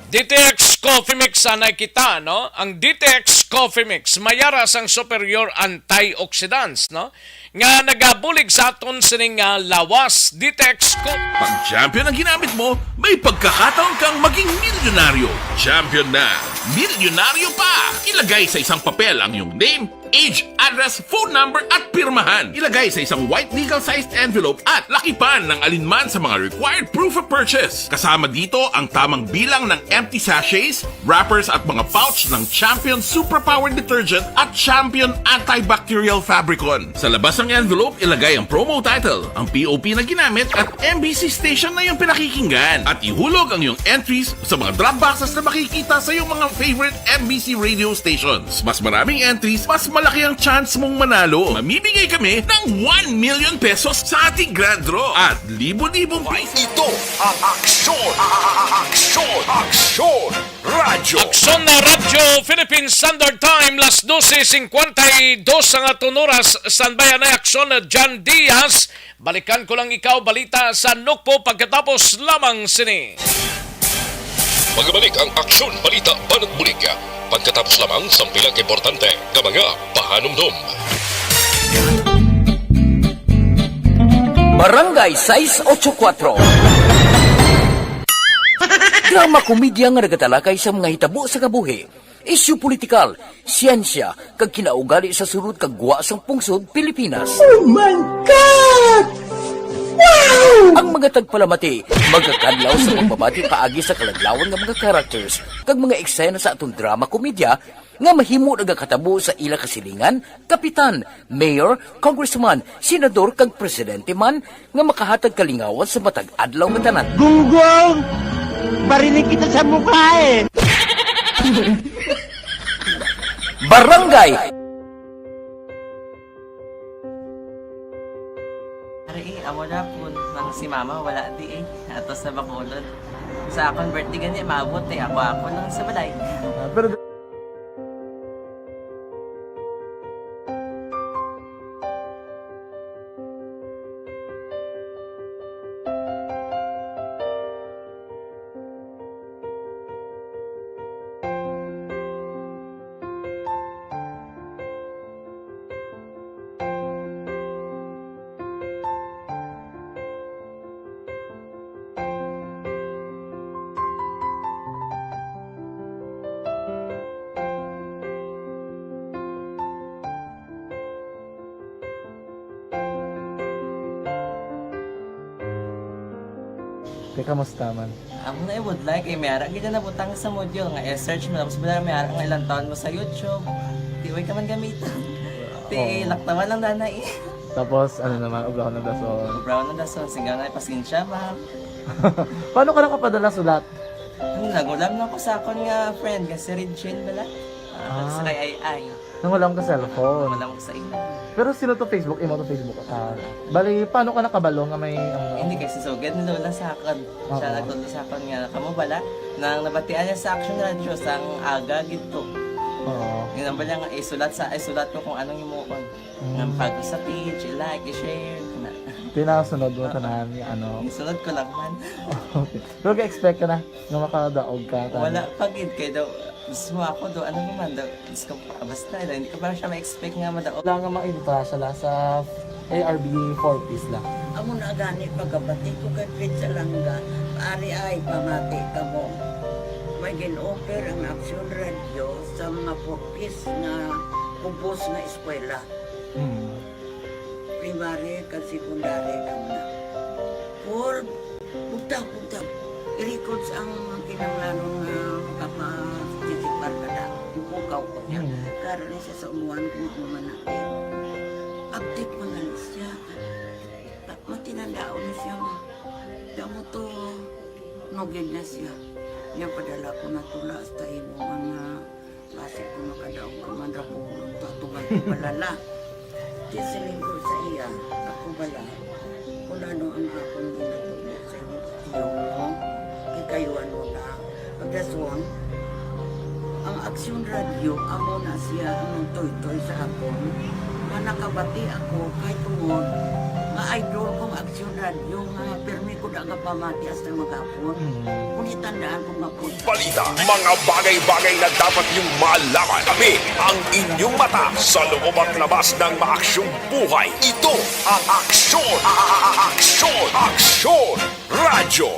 D T X Coffee Mix, anay kita, no? Ang D T X Coffee Mix, may ara sang superior antioxidants, no? Nga nagabulig sa aton sining nga lawas. D T X Coffee. Pag champion ang ginamit mo, may pagkakataon kang maging milyonaryo. Champion na, milyonaryo pa! Ilagay sa isang papel ang iyong name, age, address, phone number at pirmahan. Ilagay sa isang white legal-sized envelope at lakipan ng alinman sa mga required proof of purchase. Kasama dito ang tamang bilang ng empty sachets, wrappers at mga pouch ng Champion Superpower Detergent at Champion Antibacterial Fabricon. Sa labas ng envelope, ilagay ang promo title, ang P O P na ginamit at M B C station na iyong pinakikinggan. At ihulog ang iyong entries sa mga drop boxes na makikita sa iyong mga favorite M B C radio stations. Mas maraming entries, mas malaki ang chance mong manalo. Mamimigay kami ng one million pesos sa ating grand draw at libo-libong pi- Ito ang Aksyon, a- a- a- Aksyon, Aksyon Radyo. Aksyon na Radyo Philippine Standard Time, las dose cincuenta y dos ang aton oras. Standby na Aksyon na Jan Diaz. Balikan ko lang ikaw, balita sa Nukpo pagkatapos lamang sini. Magbalik ang Aksyon Balita Banat Bulig pagkatapos lamang sang pila ka importante nga mga pahanumdom. Barangay sais ocho kuatro. Drama komedya nga nagatalakay sa mga hitabo sa kabuhi. Isyu politikal, siyensya, kag kinaugali sa sulod kag gwa sang pungsod Pilipinas. Oh my God! Wow! Ang mga tagpalamati magakadlaw sa pagbabati paagi sa kalaglawan nga mga characters kag mga eksena sa aton drama komedya nga mahimo nagakatabo sa ila kasilingan, kapitan, mayor, congressman, senador, kag presidente man nga makahatag kalingawan sa matag adlaw nga tanan. Gunggong! Barinig kita sa mukha eh! Barangay! Ari, eh, amo na po. Nang si mama, wala di eh. Ato sa Bacolod. Sa akon birthday gani, maabot eh. Ako, ako lang sa balay. Ah, pero Te, kamusta man? Amo na ibudlay kay may ara gid na nabutang sa module nga i-search mo, tapos wala may ara nga ilang taon mo sa YouTube. Di way ka man gamitan. Ti Oo. Laktawan lang danay. Tapos, ano naman, ubrahon ng dason. Ubrahon ng dason, singga na, pasensya, ma'am. Paano ka nakapadala sulat? Ano, nagulam na ko sa akon nga friend, nga si Regine bala. Ah, Ah. Sa kay Ay Ay. Nang wala ka cellphone. Wala ko sa imo. Pero sino to Facebook? Imo to Facebook account. Bali, paano ka nakabalo nga may, ano? Hindi, kay si Sugad ni Lola sa akon. Siya Oo. Nagtudlo sa akon nga, kamo bala? Nang nabatian niya sa Action Radio, sang aga gid to. Oo. Yun ang bala nga, isulat sa, isulat ko kung anong imuon. Mm. Nga pag sa page, i-like, i-share, na. Tinasunod mo Ah. tanan, ano? Isunod ko lang man. Okay. Pero ka-expect ka na nga makadaog ka, tama? Wala pa gid, kay daw, mismo ako daw, ano naman daw, Diyos ko, basta, hindi ko pa siya ma-expect nga madaog. Wala nga maintra siya la sa A R B four Ps la. Amo na gani pagkabati ko kay Fritz Alanga, ari ay pamati ka mo. May gin-offer ang Action Radio sa mga four Ps nga ubos nga eskwela. Hmm. Primary kag secondary lang na. Paul, bugtag, bugtag. I-records ang kinahanglanon nga makapatisipar ka na. Ipukaw ko niya. Hmm. Karon ni siya sa umuan kung ako man natin. Update man lang siya. Ta-, matinandaon na siya nga. Damo to, nugid na siya. Niya padala ko na tula hasta imo mga Basi ko makadaog ka man ra po, patuman ko balala. Di siling ko sa iya, ako bala, kung ano ang akong ginatubo sa iyo, iyo mo, kikayuan mo na. Pagdason, ang Aksyon Radio, amo na siya ang nagtoy-toy sa akon, nga nakabati ako kay tungod nga idol kong Aksyon Radio nga pirmi ko da nga pamati hasta maghapon. Mm. Kung itandaan ko nga po. Balita, mga bagay-bagay na dapat niyong malaman. Kami ang inyong mata sa loob at labas ng maaksyong buhay. Ito ang Aksyon, a-, a-, a-, Aksyon, Aksyon Radyo.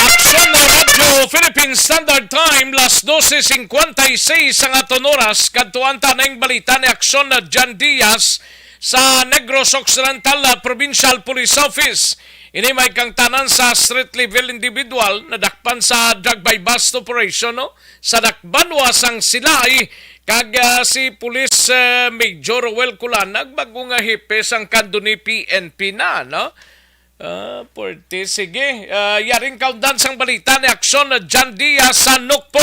Aksyon Radyo Philippine Standard Time, las doce cincuenta y seis ang aton oras. Kadtuan ta na ang balita ni Aksyon na John Diaz sa Negros Occidental, ah, Provincial Police Office. Ini may kangtanan sa street level individual nadakpan sa drug buy bust operation, no? Sa Dakbanwa sang Silay, kag, ah, si Police, ah, Major Roel Culanag, bago nga hepe sang Candoni P N P na, no? Ah, puwerte. Sige, ah, yaring kaundan sang balita ni Aksyon na John Diaz sa Nukpo.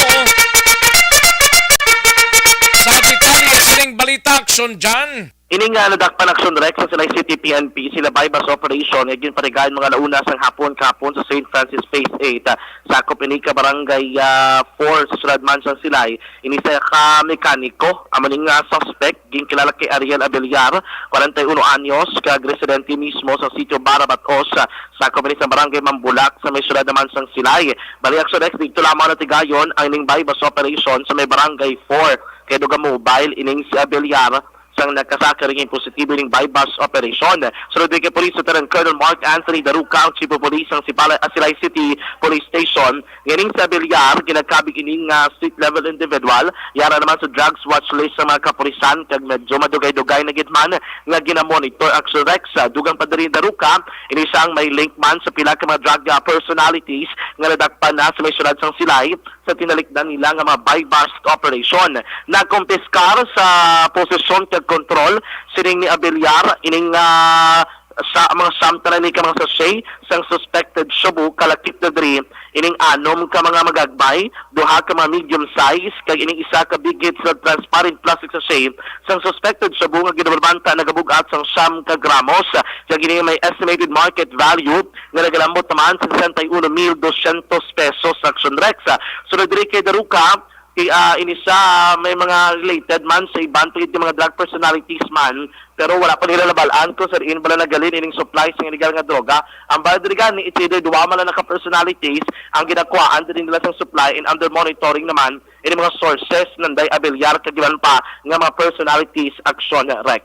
Sa detalye sining balita, Aksyon John. Ini nga nadakpan, Aksyon Rex, sa Silay City P N P, sila buy bust operation nga ginparigahan mga launa sang hapon kahapon sa Saint Francis Phase eight. Ah, sakop ini ka barangay, ah, four sa siyudad man sang Silay. Ini sa ka mekaniko, amo ni nga suspect, ginkilala kay Ariel Abellar, kwarenta y uno anyos, kag residente mismo sa sitio Barabatos, ah, sakop ini sa barangay Mambulak, sa may siyudad naman sang Silay. Bali, Aksyon Rex, dito lamang natigayon ang ining buy bust operation sa may barangay four. Kay duga mobile ining si Abellar, sang nakasaka ring positibo ning buy-bust operation. Sunod kay Police Lieutenant Colonel Mark Anthony Daruca, ang Chief of Police sang Sipala-, ah, Silay City Police Station, nga ining si Abiliar ginakabig ining, ah, street level individual, yara naman sa drugs watch list sa mga kapulisan, kag medyo madugay-dugay na gid man nga ginamonitor ang Rex. Ah, dugang pa diri ni Daruca, ini siya ang may link man sa pila ka mga drug, ah, personalities nga nadakpan na sa may syudad sang Silay sa tinalikdan nila nga mga buy-bust operation. Nakumpiskar sa posesyon kag kontrol sining ni Abiliar ining, ah, sa mga samtanan ni ka mga sachet sang suspected shabu, kalakip na diri ining anom ka mga magagbay, duha ka mga medium size, kag ining isa ka big hits na transparent plastic sachet sang suspected shabu nga ginabarbanta nagabug-at sang siyam ka gramos, kag ini may estimated market value nga nagalambot naman sa sesenta y uno mil doscientos pesos sa Action Rex. Sunod diri kay Daruca, kay, ah, ini sa may mga related man sa iban pa gid nga mga drug personalities man, pero wala pa nila nabal-an kung sa diin bala naghalin ining supply sang illegal nga droga. Ang bala diri gani, it's either duwa man lang na ka personalities ang ginakuhaan diri nila sang supply and under monitoring naman ini mga sources nanday Abiliar kag iban pa nga mga personalities, Action Rex.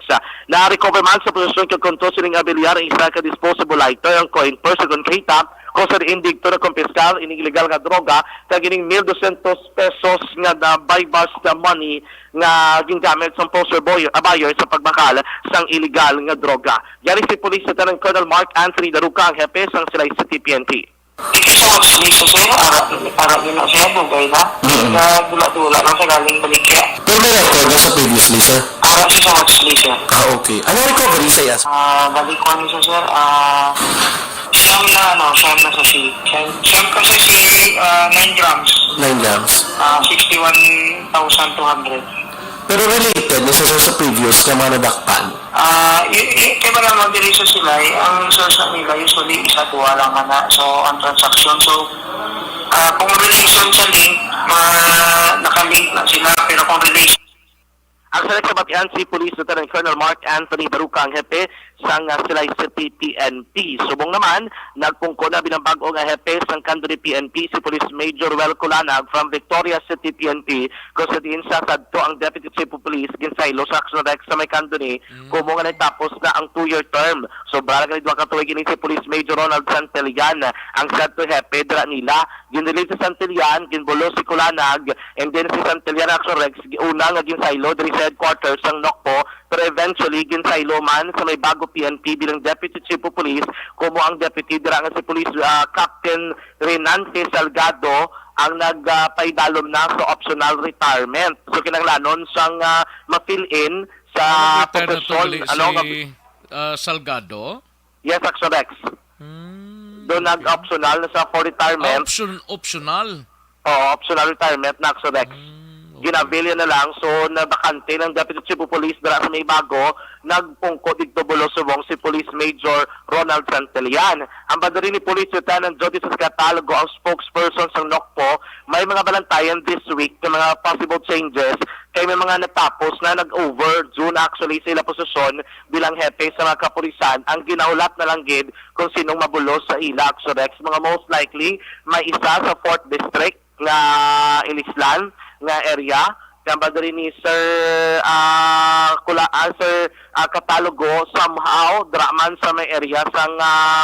Na-recover man sa posesyon kag kontrol sining Abiliar ang isa ka disposable lighter, ang coin purse, kag kahita, kung sa diin didto nakumpiskar ining illegal nga droga kag ining mil dosyentos pesos nga na buy-bust money nga gingamit sang poster boy, a buyer sa pagbakal sang illegal nga droga. Yari si Police Lieutenant Colonel Mark Anthony Daruca, ang hepe sang Silay City P N P. Thank you so much, Lisa, sir. Ara, ara yun na, sir. Dugay na. Mm. Nagdula-dula lang sa galing baligya. Pero may record na sa previously, sir? Ara, thank you so much, Lisa. Ah, okay. Ano recovery sa iyas? Ah, balik ko ano siya, sir. Ah, siyam na, ano, siyam na sachet. Siyam, siyam ka sachet, ah, nine grams. Nine grams. Ah, sixty-one thousand two hundred. Pero related na sa, sa previous nga mga nadakpan? Ah, y-, y-, kaya ba naman diri sa Silay, ang source na nila usually isa, duha lang man na. So, ang transaction. So, ah, kung relation sa link, ma-, nakalink na sila. Pero kung relation Ang sa nagkabatian si Police Lieutenant Colonel Mark Anthony Baruca, ang hepe sang, ah, Silay City P N P. Subong naman, nagpungko na bilang bag-o nga hepe sang Candoni P N P si Police Major Wel Colanag from Victoria City P N P, kung sa diin sa sadto ang Deputy Chief of Police ginsaylo sa Action Rex sa may Candoni, Mm. kumo nga nagtapos na ang two-year term. Sobra lang ni duha ka tuig ini si Police Major Ronald Santillan, ang sadto hepe dira nila. Ginrelease sa Santillan, ginbulos si Colanag, and then si Santillan Action Rex, una nga ginsaylo diri sa headquarters sang NOCPO, pero eventually ginsaylo man sa may Bago P N P bilang Deputy Chief of Police, kumo ang deputy dira nga si Police, ah, Captain Renante Salgado ang nag, ah, paidalom na sa optional retirement. So, kinahanglanon siyang, ah, ma-fill in sa Ano, retire na to posisyon, gali ano, si, nga ah, Salgado? Yes, Action Rex. Hmm, Doon okay. nag-optional na siya for Ah, retirement. option, optional. Oo, optional retirement na, Action Rex. Hmm, okay. Ginabil niya na lang, so nabakante ng Deputy Chief of Police dira sa may Bago, nagpungko dito bulos subong si Police Major Ronald Santillan. Ang banda rin ni Police Lieutenant Jody Sascatalogo, ang spokesperson sa NOCPO, may mga balantayan this week ng mga possible changes kay may mga natapos na nag-over June actually sa ila posisyon bilang hepe sa mga kapulisan, ang ginahulat na lang gid kung sinong mabulos sa ila, Action Rex. Mga most likely, may isa sa fourth District nga Ilislan nga area. Kaya ba diri ni Sir, ah, Kula-, ah, Sir, ah, Catalogo, somehow, dra man sa may area sang, ah,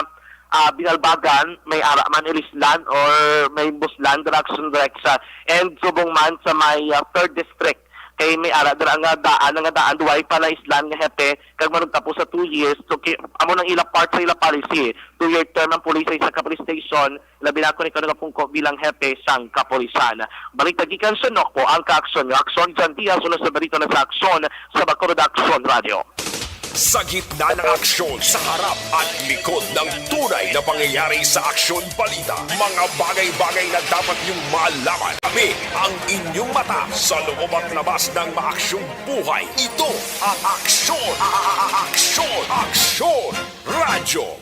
ah, Binalbagan, may ara man Ilislan or may Buslan, dra, Action Rex, ah, and subong man sa may, ah, third District. Kay may ara dira nga daan, nga daan, duway pa na islan nga hepe, kag manugtapos sa two years. So, ki-, amo nang ila part sa ila policy. Two-year term ang pulis sa isa ka police station, labi na kung ikaw nagapungko bilang hepe sang kapulisan. Balita gikan sa NOCPO, ang kaaksyon nyo. Aksyon, John Diaz, uno sa balita na sa aksyon, sa Bacolod Aksyon Radio. Sa gitna ng aksyon, sa harap at likod ng tunay na pangyayari sa Aksyon Balita, mga bagay-bagay na dapat niyong malaman. Tabi ang inyong mata sa loob at labas ng maaksyong buhay. Ito ang Aksyon, a-, a-, a-, Aksyon, Aksyon Radyo.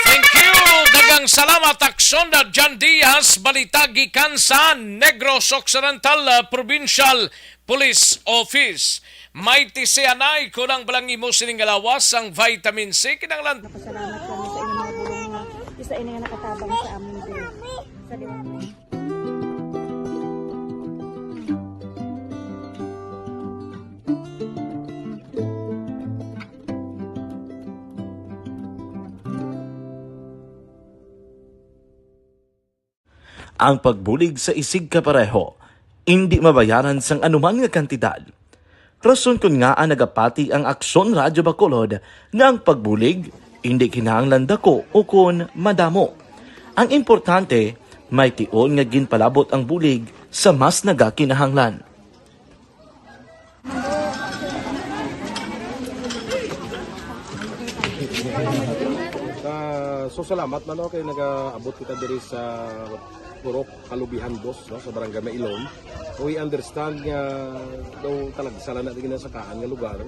Thank you. Daghang salamat, Aksyon na John Diaz. Balita gikan sa Negros Occidental, uh, Provincial Police Office. May tisianay, kulang balang imo sining nga lawas ang vitamin C. Kinahanglan Napasalamat kami sa inyong mga guro nga isa ini nga nakatabang sa amin diri. Sa Ang pagbulig sa isigkapareho indi mabayaran sang anuman nga kantidad. Rason kon ngaa nagapati ang Aksyon Radyo Bacolod nga ang pagbulig indi kinahanglan dako ukon madamo. Ang importante, may tion nga ginpalabot ang bulig sa mas nagakinahanglan. Ah, so salamat man, no, kay nagaabot kita diri sa Purok Kalubihan, boss, no, sa Barangay Mailom. We understand nga daw talagsa lang na ginasakaan nga lugar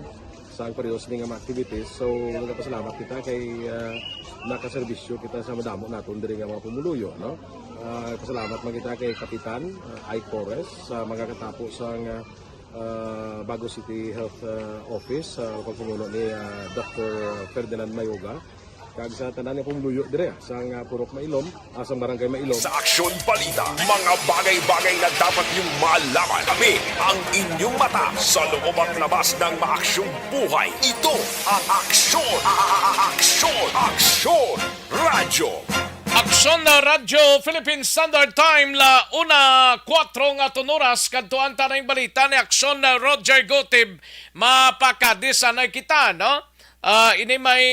sa ang pareho sini nga mga activities. So, nagapasalamat kita kay, ah, nakaserbisyo kita sa madamo naton diri nga mga pumuluyo, no? Ah, pasalamat man kita kay Kapitan, ah, Ike Torres sa mga katapo sang, ah, ah, Bago City Health, ah, Office, sa pagpamuno ni, ah, Doktor Ferdinand Mayoga, kag sa tanan nga pumuluyo dire, ah, sang, ah, Purok Mailom, ah, sang Barangay Mailom. Sa Aksyon Balita, mga bagay-bagay na dapat niyong malaman. Kami ang inyong mata sa loob at labas ng maaksyong buhay. Ito ang Aksyon, a- a- a- Aksyon, Aksyon Radyo. Aksyon na Radyo Philippine Standard Time, la una kuwatro nga tunuras, kadtuan ta na ang balita ni Aksyon na Roger Gutib. Mapakadisanay kita, no? Ah, ini may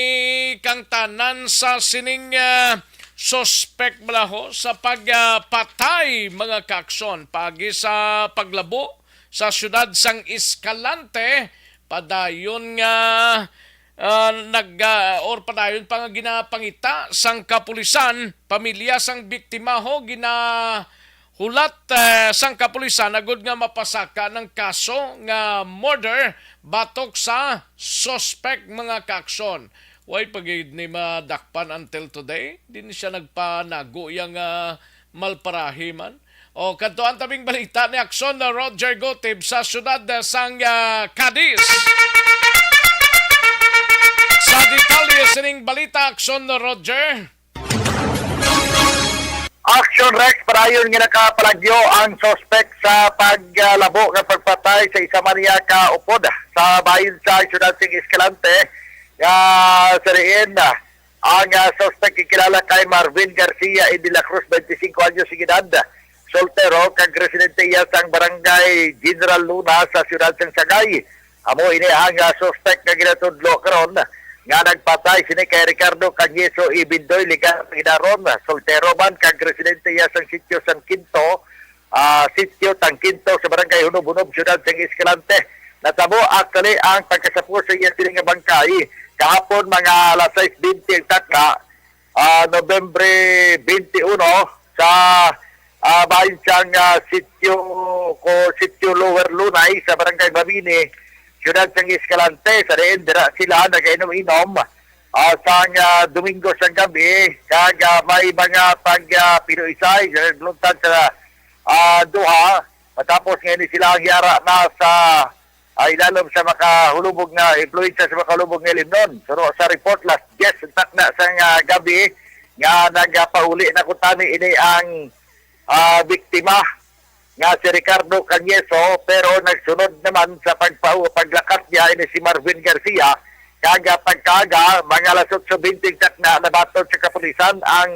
kangtanan sa sining, ah, suspek bala ho sa pag, ah, patay, mga kaaksyon, paagi sa paglabo sa siyudad sang Escalante, padayon nga, ah, nag, ah, or padayon pa nga ginapangita sang kapulisan, pamilya sang biktima ho gina hulat, eh, sang kapulisan agud nga mapasaka ng kaso nga murder batok sa suspect, mga kaaksyon. Way pa gid ni madakpan until today. Di ni siya nagpanago yang, ah, malparahi man. O, kadtuan tabing balita ni Aksyon na Roger Gutib sa siyudad, ah, sang, ah, Cadiz. Sa detalye sining balita, Aksyon na Roger. Action Rex, padayon nga nakapalagyo ang suspek sa paglabo nga pagpatay sa isa man niya ka upod sa bahin sa siyudad sing Escalante, nga sa diin, ah, ang, ah, suspek gikilala kay Marvin Garcia de la Cruz, twenty-five anyos sing edad, soltero, kag residente iya sang barangay General Luna sa siyudad sang Sagay. Amo ini ang, ah, suspek nga ginatudlo karon nga nagpatay sini kay Ricardo Cañeso Ibindoy, legal nga gidaron, soltero man kag residente iya sang sitio San Quinto, ah, sitio Tangkinto sa barangay Hunob-Hunob, siyudad sang Escalante. Natabo actually ang pagkasapo sa iya sini nga bangkay kahapon mga alas sais bente ang takna, ah, Nobyembre twenty-one, sa, ah, bahin sang, ah, sitio ko, sitio Lower Lunay sa Barangay Mabini, siyudad sang Escalante, sa diin dira sila nagainom-inom, ah, sang, ah, Domingo sang gabi, kag, ah, may mga pag, ah, pinuisay, nagluntad sa, ah, duha, matapos nga ini sila ang yara na sa ah, ilalom sa makahulubog nga impluwensya sa makahulubog nga ilimnon. Pero sa report, alas diyes ang takna sang, ah, gabi nga nagapauli na kuntani ini ang, ah, biktima nga si Ricardo Cañeso, pero nagsunod naman sa pagpau-, paglakat niya ini si Marvin Garcia, kag, ah, pagkaaga, mga alas otso bente takna, nabaton sa kapulisan ang,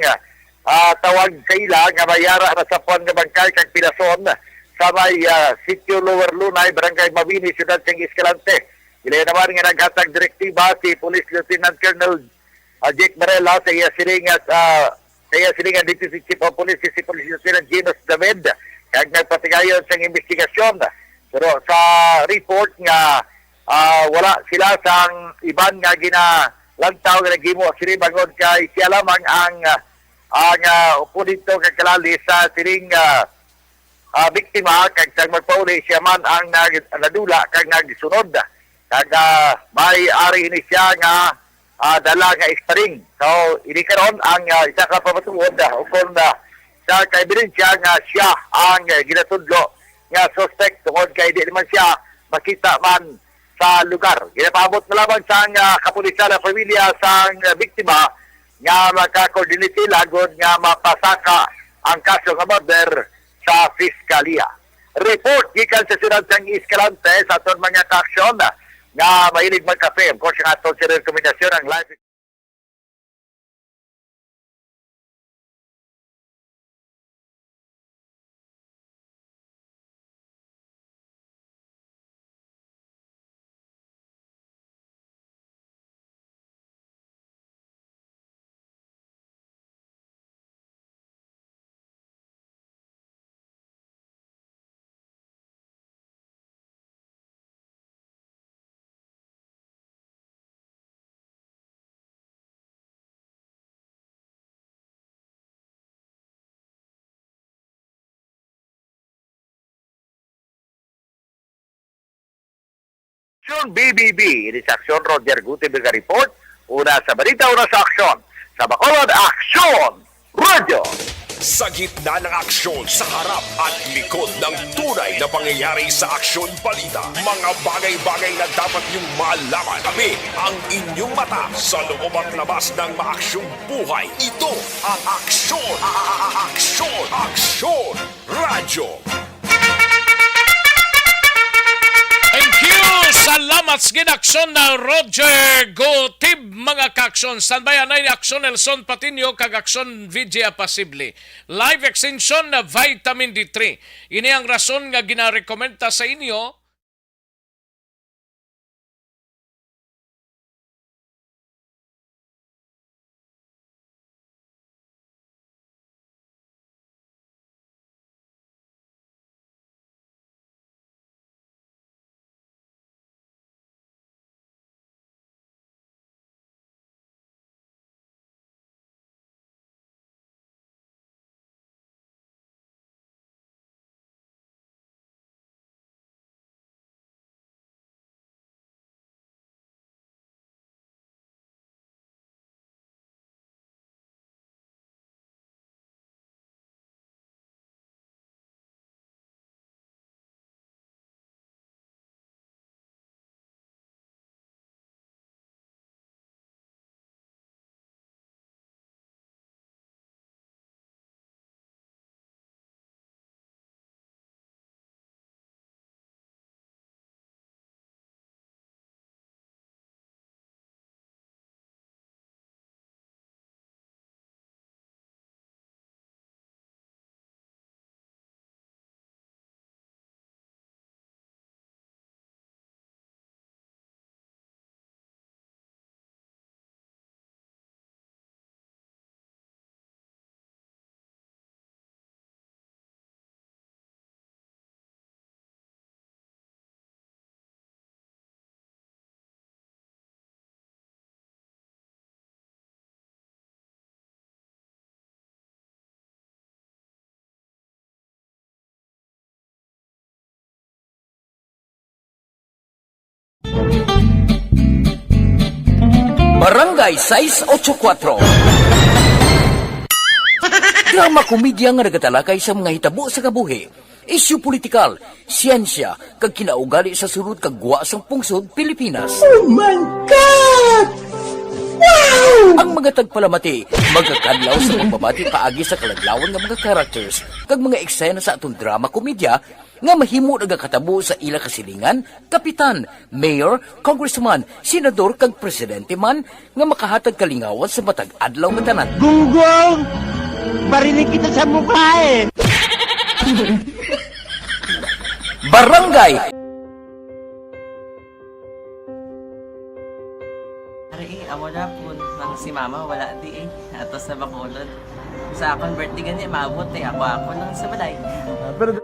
ah, tawag sa ila nga may yara na sa puan nga bangkay kag pilason sa may, ah, Sitio Lower Lunay, Barangay Mabini, Siyudad sang Escalante. Ilayo naman nga naghatag direktiba si Police Lieutenant Colonel, ah, Jake Varela sa iya siling nga, ah, sa iya siling nga Deputy Chief of Police, si Police Lieutenant Genos David, kag nagpatigayon sang investigasyon. Pero sa report nga, ah, wala sila sang iban nga ginalantaw nga naghimo sini bangod kay siya lamang ang, ah, ang, ah, oponente kag kalali sa sining, ah, ah, biktima, kag sang magpauli siya man ang nag-, nadula kag nagsunod. Kag, ah, may ari ini siya nga, ah, dala nga sparring. So, ini karon ang, ah, isa ka pamatuod, ah, ukon, ah, sa kaebidensya nga siya ang, ah, ginatudlo nga suspect tungod kay di naman siya makita man sa lugar. Ginapaabot na lamang sang, ah, kapulisan ang pamilya sang, ah, biktima nga maka-coordinate sila gud nga mapasaka ang kaso nga murder sa Piskalya. Report gikan sa siyudad sang Escalante sa aton mga kaaksyon nga mahilig magkape. Of course, ang aton sini rekomendasyon ang live. Aksyon B B B, ini sa Aksyon Roger Gutierrez nga report. Una sa balita, una sa aksyon. Sa Bacolod, Aksyon Radyo. Sa gitna ng aksyon, sa harap at likod ng tunay na pangyayari sa Aksyon Balita, mga bagay-bagay na dapat niyong malaman. Tabi ang inyong mata sa loob at labas ng maaksyong buhay. Ito ang Aksyon, a-, a-, a-, Aksyon, Aksyon Radyo. Thank you! Salamat sa ginaksyon na Roger Gutib, mga kaaksyon. Standby anay ni Aksyon Nelson Patiño kag Aksyon V J Apasible. Live extension na vitamin D three. Ini ang rason nga ginarekomenda sa inyo Barangay sais ocho kuwatro. Drama komedya nga nagatalakay sa mga hitabo sa kabuhi, isyu politikal, siyensya, kag kinaugali sa sulod kag gwa sang pungsod Pilipinas. Oh my God! Wow! Ang mga tagpalamati magakadlaw sa pagbabati paagi sa kaladlawan nga mga characters kag mga eksena sa aton drama komedya nga mahimo nagakatabo sa ila kasilingan, kapitan, mayor, congressman, senador, kag presidente man nga makahatag kalingawan sa matag adlaw nga tanan. Gunggong! Barinig kita sa mukha eh! Barangay! Ari, eh, amo na po. Nang si mama, wala di eh. Ato sa Bacolod. Sa akon birthday gani, maabot eh. Ako, ako lang sa balay. Ah, pero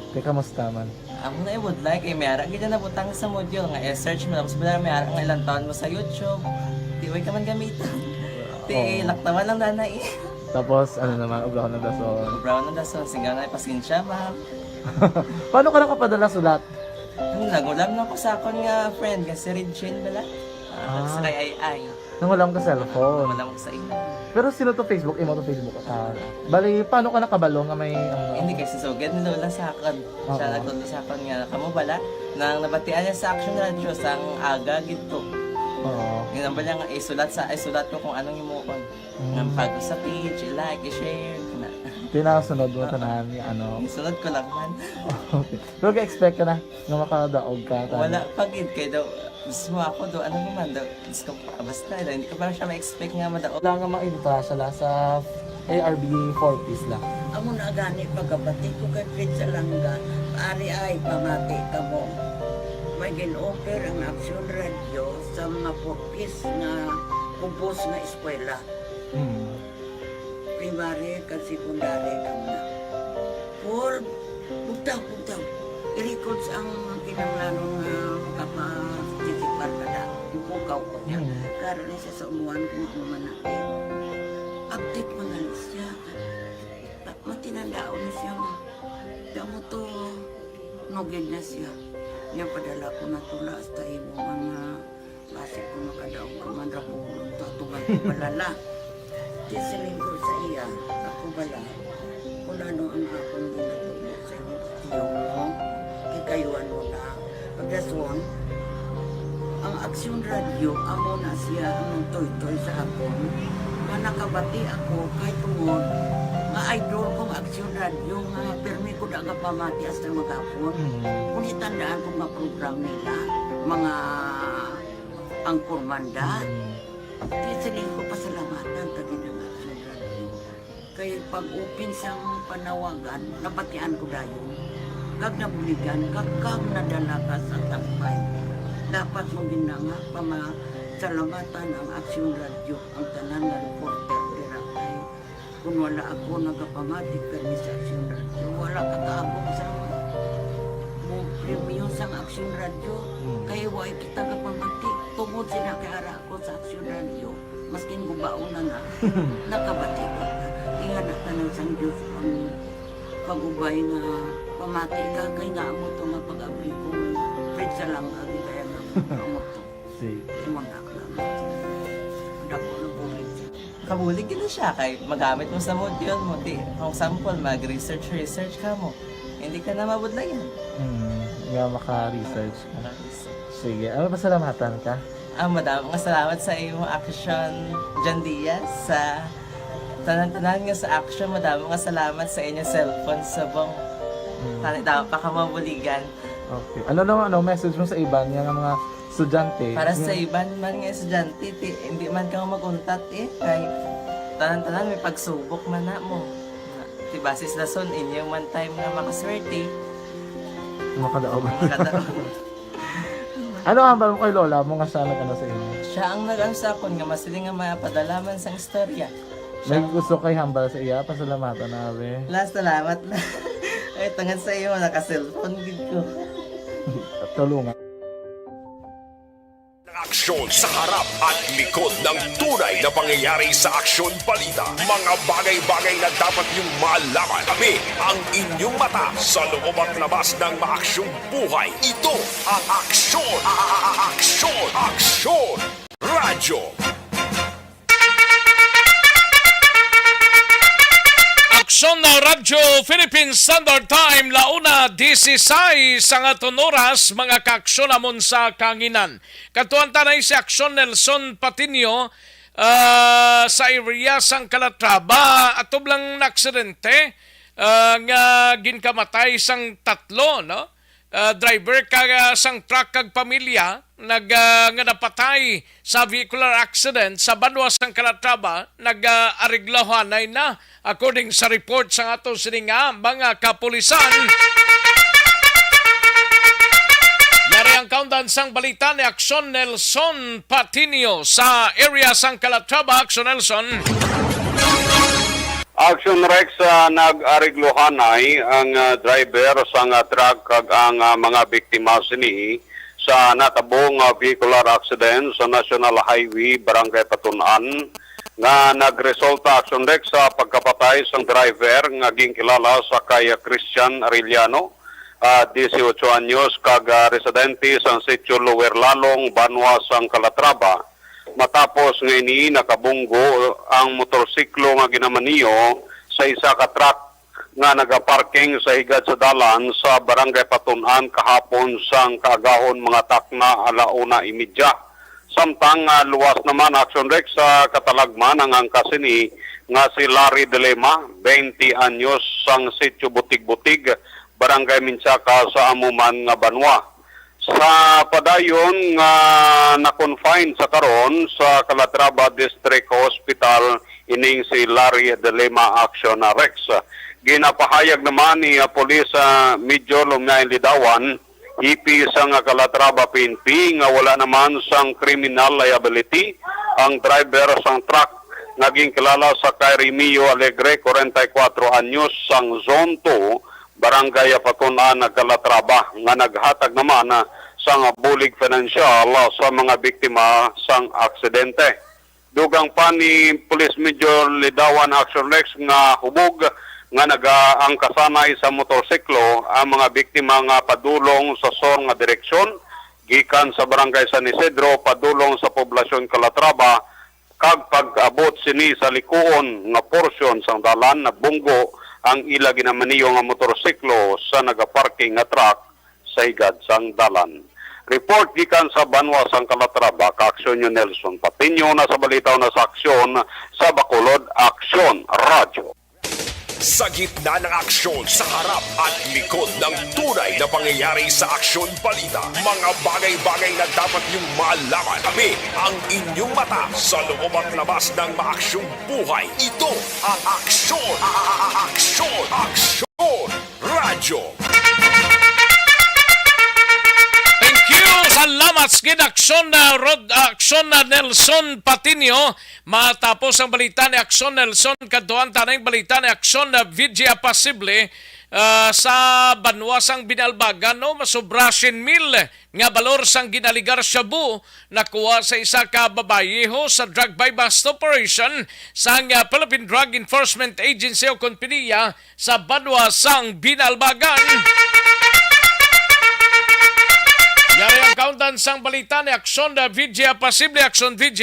Te, kamusta man? Amo na, I would like, eh, may ara gid na nabutang sa module nga i-search mo, tapos wala may ara nga ilang taon mo sa YouTube. Di, way ka man gamiton. Ti, oo, laktawan lang, danay. Tapos, ano naman, obrahon ng dason. Obrahon ng dason, singga nga, pasensya, ma'am. Paano ka nakapadala sulat? Ano, nag-ulam na ko sa akon nga friend, nga si Regine bala. Ah, ah, sa kay Ay Ay. Nangulam ka cellphone? Wala mo sa imo. Pero sino to Facebook? Imo to Facebook? Ah, bali, paano ka nakabalo nga may, ano? Hindi, kay si Sugad ni Lola sa akon. Siya, oo, nagtudlo sa akon nga, kamo bala, nang nabatian niya sa Action Radio sang aga gid to. Oo. Yun ang bala nga, isulat sa, isulat ko kung anong himuon. Mm. Nga pag sa page, i-like, i-share, kana. Tinasunod mo tanan nga, ano? Isunod ko lang man. Okay. Pero ga-expect ka na nga makadaog ka, tanan? Wala pa gid, kay daw, Mismo ako do, ano naman do, Diyos ko, basta, hindi ko pa siya ma-expect nga madaog. Wala nga maintra siya la sa A R B four Ps la. Amo na gani pagkabati ko kay Prince Alanga, ari ay pamati kamo. May gin-offer ang Aksyon Radyo sa mga four Ps nga kubos nga eskwela. Hmm. Primary kag secondary kamo na. Paul, bugtaw, bugtaw. I-records ang kinahanglanon nga makapatikit para kada. Bukaw ko niya. Hmm. Karon ni siya sa umuan kung ano man na. Update man gani siya. Matinandaon na siya, ma. Damo to, nugid na siya. Niya padala ko na tula hasta imo mga basi ko makadaog ka man ra po. Tatugan ko balala. Di siling ko sa iya, ako bala. Kung ano ang akong ginatubo sa imo, tiyo mo, kikayuan mo na. Pagdason, ang Aksyon Radyo, amo na siya ang nagtoytoy sa akon. Nga nakabati ako kay tungod nga idol kong Aksyon Radyo nga pirmi ko da nga pamati hasta maghapon. Mm. Kung itandaan ko nga program nila, mga angkor manda, Mm. di siling ko pasalamatan ta gid ang Aksyon Radyo. Kay pag-open sang panawagan, nabatian ko dayon. Kag nabuligan, kag, kag nadala ka sa tampay. Dapat mo gid na nga pamasalamatan ang Aksyon Radyo, ang tanan nga reporter dira kay kun wala ako nagapamati kani sa Aksyon Radyo, wala ka kaabot sa mo premyo sang Aksyon Radyo. Hmm. Kay wala kita kapamati. Tungod sila kay ara ako sa Aksyon Radyo, maskin gubaon na na, nakabati ko. Ingana tanan sang Diyos ang pag-ubay nga pamati ka, kay nga amo to nga pag-abli ko, Fred, sa lang agi kaya nga amo to. Sige. Imo na lang. Dako na bulig siya. Kabulig gid na siya kay magamit mo sa module mo. Di, for example, mag-research, research ka mo. Hindi ka na mabudlayan. Hmm, nga maka-research ka. Maka-research. Sige, ano, pasalamatan ka? Ah, madamo nga salamat sa imo action, John Diaz, sa tanan-tanan nga sa action. Madamo nga salamat sa inyo cellphone subong. Mm. Tani daw pa ka mabuligan. Okay. Ano naman, ano, message mo sa iban nga, nga mga estudyante? Para sa Nga iban man nga estudyante, ti, hindi man ka maguntat eh. Kay tanan-tanan may pagsubok man na mo. Ti basis lason inyo man time nga makaswerte. Makadaog. Makadaog. Ano ang hambal mo kay lola mo nga siya nag-ano sa inyo? Siya ang nag-ano sa akon nga masiling nga mapadala man sang istorya. May Siya gusto kay hambal sa iya, pasalamatan na, be. La, salamat na. Ay, tungod sa iyo, naka-cellphone gid ko. Tulungan. Ng aksyon sa harap at likod ng tunay na pangyayari sa Aksyon Balita. Mga bagay-bagay na dapat niyong malaman. Kami ang inyong mata sa loob at labas ng maaksyong buhay. Ito ang Aksyon, a-, a-, a-, Aksyon, Aksyon Radyo. Aksyon na Radyo Philippine Standard Time, launa disisais ang aton oras, mga kaaksyon namon sa kahanginan. Kadtuan ta na si Aksyon Nelson Patiño, ah, sa area sang Calatrava, atob lang na aksidente, ah, nga ginkamatay sang tatlo, no? Ah, driver ka, ah, sang truck kag pamilya nag, ah, nga napatay sa vehicular accident sa banwa sang Calatrava, nag, ah, ariglahanay na, according sa report sang ato sini nga mga kapulisan. Yari ang kaundan sang balita ni Aksyon Nelson Patiño sa area sang Calatrava. Aksyon Nelson. Action Rex, ah, nag-ariglohanay ang, ah, driver sang, ah, truck kag ang, ah, mga biktima sini sa natabong, ah, vehicular accident sa National Highway, Barangay Patun-an, nga nagresulta, Action Rex, sa pagkapatay sang driver nga ginkilala sa kay Christian Arellano, ah, dieciocho anyos, kag, ah, residente sang sitio Lower Lalong, banwa sang Calatrava. Matapos nga ini, nakabunggo ang motorsiklo nga ginamaniyo sa isa ka truck nga nagaparking sa higad sa dalan sa Barangay Patun-an kahapon sang kaagahon, mga takna ala una y media. Samtang, ah, luwas naman, Action Rex, sa katalagman ang angkas sini nga si Larry De Lima, twenty anyos, sang sitio Butig-Butig, Barangay Menchaca, sa amo man nga banwa. Sa padayon nga na-confine sa karon sa Calatrava District Hospital ining si Larry De Lima, Action Rex. Ginapahayag naman ni, ah, Police, ah, Major Lumiay Lidawan, E P sang Calatrava P N P, nga wala naman sang criminal liability ang driver sang truck nga ginkilala sa kay Remio Alegre, forty-four anyos, sang Zone two, Barangay Apatun-an, Calatrava, nga naghatag naman, ah, sang bulig pinansyal, ah, sa mga biktima sang aksidente. Dugang pa ni Police Major Lidawan, Action Rex, nga hubog nga nagaangkasanay sa motorsiklo ang mga biktima nga padulong sa sur nga direksyon, gikan sa Barangay San Isidro padulong sa poblasyon Calatrava, kag pag-abot sini sa likuon nga porsyon sang dalan, nabunggo ang ila ginamaniyo nga motorsiklo sa nagaparking nga truck sa higad sang dalan. Report gikan sa banwa sang Calatrava, ka-aksyon niyo Nelson Patiño, na sa balita na sa aksyon sa Bacolod Aksyon Radyo. Sa gitna ng aksyon, sa harap at likod ng tunay na pangyayari sa Aksyon Balita, mga bagay-bagay na dapat niyong malaman. Kami ang inyong mata sa loob at labas ng maaksyong buhay. Ito ang Aksyon, a-, a-, a-, Aksyon, Aksyon Radyo. Thank you. Salamat sa gid, Aksyon na Rod, Aksyon na Nelson Patiño. Matapos ang balita ni Aksyon Nelson, kadtuan ta na ang balita ni Aksyon na V J Apasible, ah, sa banwa sang Binalbagan, no? Masobra siyam mil nga balor sang ginaligar shabu nakuha sa isa ka babayi ho sa drug buy-bust operation sang, ah, Philippine Drug Enforcement Agency o kon PDEA sa banwa sang Binalbagan. Yari ang kaundan sang balita ni Aksyon, ah, V J Apasible, Aksyon V J.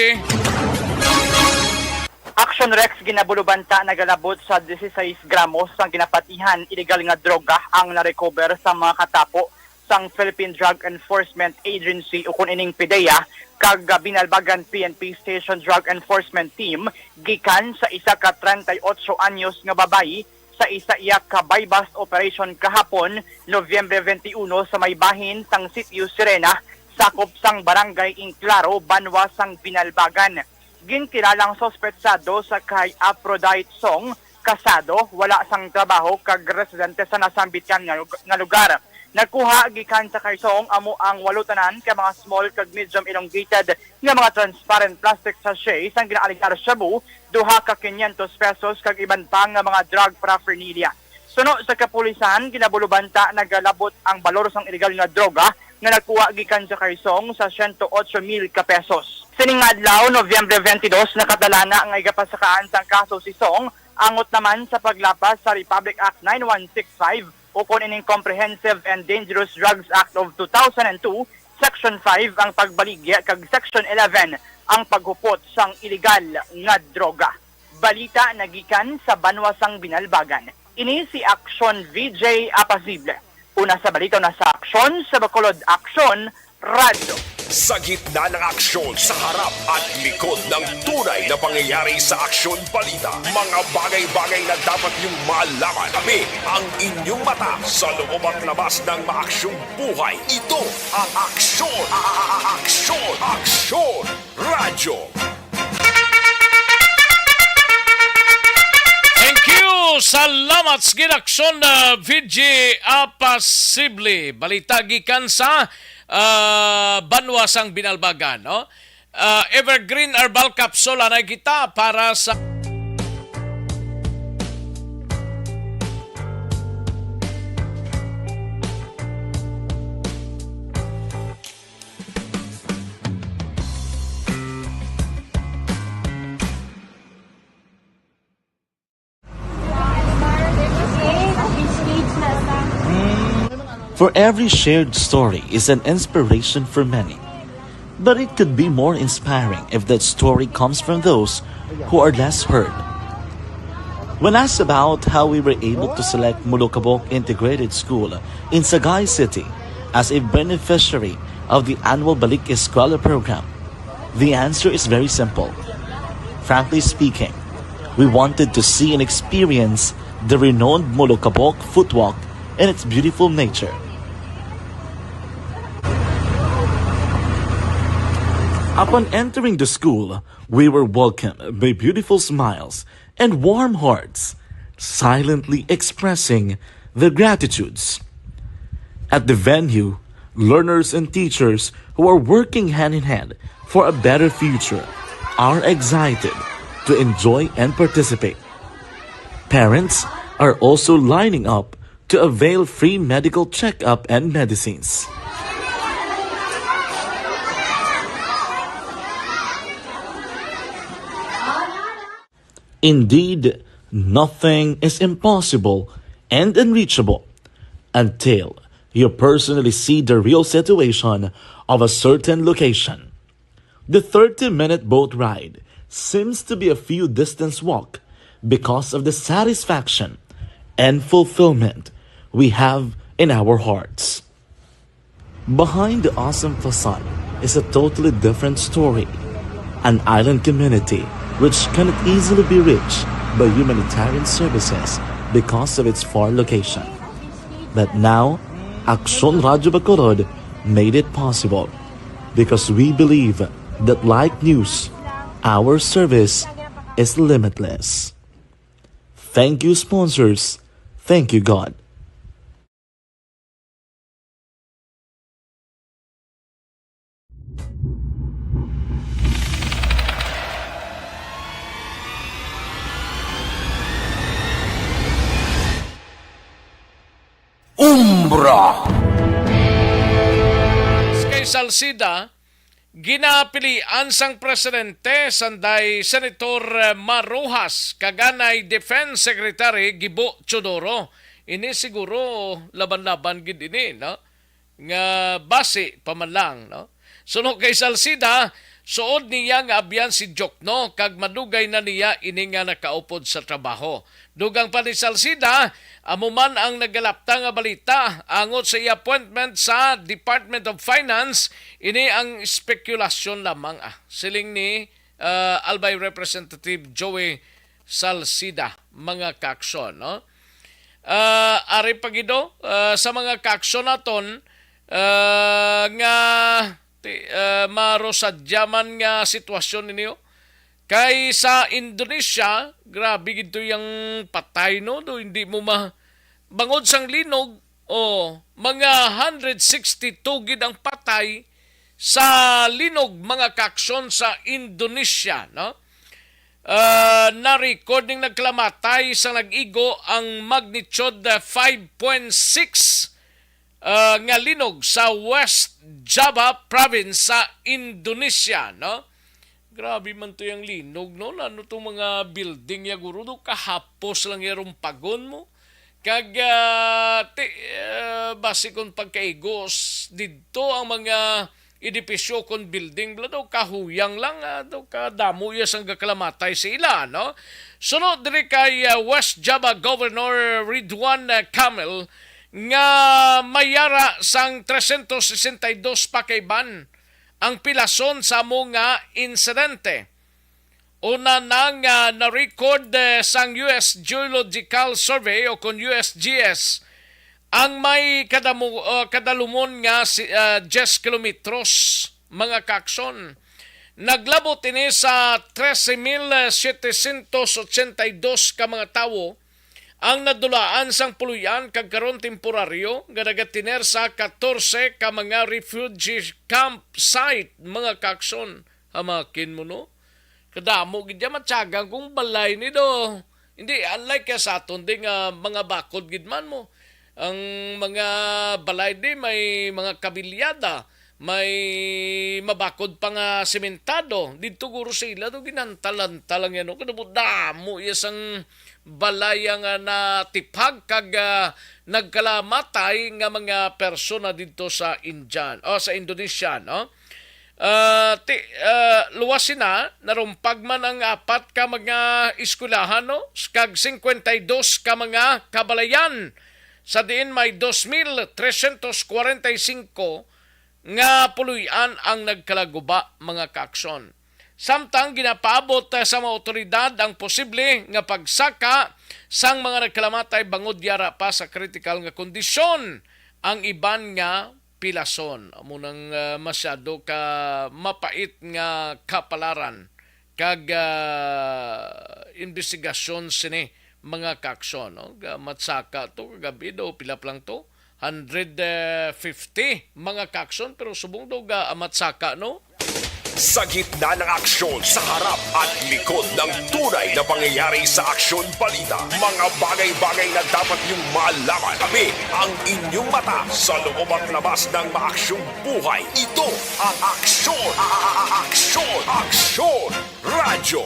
Action Rex, ginabulubanta nagalabot sa dieciséis gramos sang ginapatihan illegal nga droga ang na-recover sa mga katapo sang Philippine Drug Enforcement Agency, ukon ining PDEA, kag Binalbagan P N P Station Drug Enforcement Team gikan sa isa ka treinta y ocho anyos nga babayi sa isa iya ka buy-bust operation kahapon, Nobyembre twenty-one, sa may bahin sang Sitio Sirena, sakop sang Barangay Inclaro, banwa sang Binalbagan. Ginkilalang suspetsado sa kay Aphrodite Song Casado, wala sang trabaho kag residente sa nasambit nga lug-, nga lugar. Nakuha gikan sa kay Song amo ang walo tanan ka mga small kag medium elongated nga mga transparent plastic sachet sang ginaaligar shabu, duha ka quinientos pesos kag iban pa nga mga drug paraphernalia. Suno sa kapulisan, ginabulubanta nagalabot ang balor sang illegal nga droga nga nakuha gikan sa kay Song sa siyento otso mil ka pesos. Sining adlaw, Nobyembre twenty-two, nakatalana nga igapasakaan sang kaso si Song, angot naman sa paglapas sa Republic Act nine one six five, ukon ining Comprehensive and Dangerous Drugs Act of two thousand and two, Section five ang pagbaligya kag Section eleven ang paghupot sang iligal nga droga. Balita nagikan sa banwa sang Binalbagan. Ini si Aksyon V J Apasible. Una sa balita na sa Aksyon sa Bacolod, Aksyon Radyo. Sa gitna ng aksyon, sa harap at likod ng tunay na pangyayari sa Aksyon Balita, mga bagay-bagay na dapat niyong malaman. Kami ang inyong mata sa loob at labas ng maaksyong buhay. Ito ang Aksyon, a-, a-, a-, Aksyon, Aksyon Radyo. Thank you. Salamat sa gid, Aksyon, ah, V J Apasible. Balita gikan sa, ah, banwa sang Binalbagan, no? Ah, Evergreen Herbal Capsule, anay kita para sa For every shared story is an inspiration for many. But it could be more inspiring if that story comes from those who are less heard. When asked about how we were able to select Mulukabok Integrated School in Sagay City as a beneficiary of the annual Balik Eskwela program, the answer is very simple. Frankly speaking, we wanted to see and experience the renowned Mulukabok footwalk and its beautiful nature. Upon entering the school, we were welcomed by beautiful smiles and warm hearts, silently expressing their gratitudes. At the venue, learners and teachers who are working hand in hand for a better future are excited to enjoy and participate. Parents are also lining up to avail free medical checkup and medicines. Indeed, nothing is impossible and unreachable until you personally see the real situation of a certain location. The thirty-minute boat ride seems to be a few distance walk because of the satisfaction and fulfillment we have in our hearts. Behind the awesome facade is a totally different story, an island community which cannot easily be reached by humanitarian services because of its far location. But now, Aksyon Radyo Bacolod made it possible because we believe that, like news, our service is limitless. Thank you, sponsors. Thank you, God. Umbra. Kay Salceda, ginapilian sang presidente sanday Senator Mar Roxas kag anay Defense Secretary Gibo Teodoro. Ini siguro laban-laban gid ini, no? Nga basi pa man lang, no? Suno kay Salceda, suod niya nga abyan si Diokno kag madugay na niya ini nga nakaupod sa trabaho. Dugang pa ni Salceda, amo man ang nagalapta nga balita angot sa iya appointment sa Department of Finance. Ini ang espekulasyon lamang, ah, siling ni, ah, Albay Representative Joey Salceda, mga kaaksyon, no? Ah, ari pa gid, oh, ah, sa mga kaaksyon naton, ah, nga ti-, ah, marosadyaman nga sitwasyon ninyo. Kay sa Indonesia, grabe gid to yang patay, no? Do, hindi mo ma-, bangod sang linog, oh, mga hundred sixty-two gid ang patay sa linog, mga kaaksyon, sa Indonesia, no? Ah, na-record ning nagkalamatay sa nag-igo ang magnitude, ah, five point six, ah, nga linog sa West Java Province sa Indonesia, no? Grabe man to yang linog, no? Ano tong mga building ya, guro, do kahapos lang ya rumpagon mo. Kag, ah, ti-, ah, basi kon pagkaigos didto ang mga edipisyo kon building, bala daw kahuyang lang, ah, daw kadamo iya sang gakalamatay sa ila, no? Sunod diri kay, ah, West Java Governor Ridwan, ah, Kamil nga may yara sang trescientos sesenta y dos pa ka iban ang pilason sa amo nga insidente. Una na nga na-record, eh, sang U S Geological Survey o kon U S G S ang may kadamo-, uh, kadalumon nga si, uh, diyes kilometros, mga kaaksyon. Naglabot ini sa trese mil setecientos ochenta y dos ka mga tawo ang nadulaan sang puloy-an kag karon temporaryo nga nagatiner sa katorse ka mga refugee campsite, mga kaaksyon. Hamakin mo, no? Kadamo gid ya, matyagang kung balay ni do. Hindi, unlike kaya sa aton, di nga mga bakod gid man mo. Ang mga balay di may mga kabilyada, may mabakod pa nga sementado. Didto guro sila do, ginantalan-talan yan, no? Kadamo-damo iya sang balay nga natiphag kag, ah, nagkalamatay nga mga persona didto sa Indian, o sa Indonesia, no? Ah, ti-, ah, luwas sina, narumpag man ang apat ka mga eskwelahan, no? Kag cincuenta y dos ka mga kabalayan, sa diin may dos mil trescientos cuarenta y cinco nga puloy-an ang nagkalaguba, mga kaaksyon. Samtang ginapaabot, ah, sa mga awtoridad ang posible nga pagsaka sang mga nagkalamatay bangod yara pa sa kritikal nga kondisyon ang iban nga pilason. Amo nang, ah, masyado ka mapait nga kapalaran kag, ah, imbestigasyon sini, mga kaaksyon, no? Ga-, matsaka to kagabi daw, pila pa lang to? Hundred fifty, mga kaaksyon, pero subong daw ga-, amatsaka, no? Sa gitna ng aksyon, sa harap at likod ng tunay na pangyayari sa Aksyon Balita, mga bagay-bagay na dapat niyong malaman. Kami ang inyong mata sa loob at labas ng maaksyong buhay. Ito ang Aksyon, a-, a-, a-, Aksyon, Aksyon Radyo.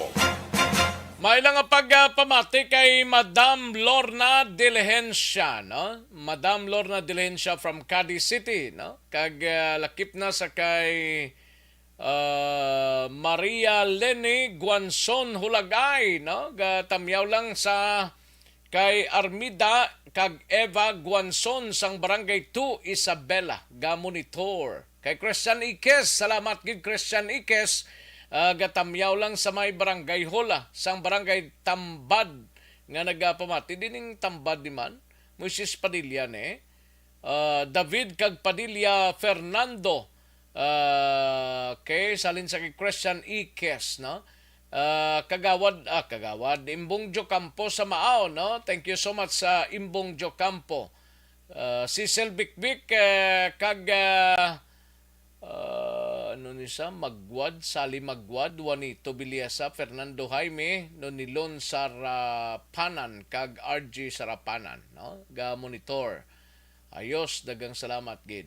May lang nga pagpamati kay Madam Lorna Diligencia, no? Madam Lorna Diligencia from Cadiz City, no? Kag, ah, lakip na sa kay, ah, Maria Leni Guanzon Hulagay, no? Gatamyaw lang sa kay Armida kag Eva Guanzon sang Barangay two Isabela, ga-monitor. Kay Christian Iquez, salamat gid Christian Iquez, ah, gatamyaw lang sa may Barangay Hall, ah, sang Barangay Tambad nga nagapamati. Dining Tambad ni man, Moises Padilla ni, ah, David kag Padilla Fernando, ah, okay, salin sa kay Christian Iquez, no? Ah, Kagawad, ah, Kagawad, Imbong Jocampo sa Maao, no? Thank you so much sa Imbong Jocampo. Ah, Cecil Bikbik, eh, kag, ah, ah, ano ni sa Magwad, Sally Magwad, Juanito Villasa, Fernando Jaime, Nonilon Sarapanan, kag R G Sarapanan, no? Ga-monitor. Ayos, daghang salamat gid.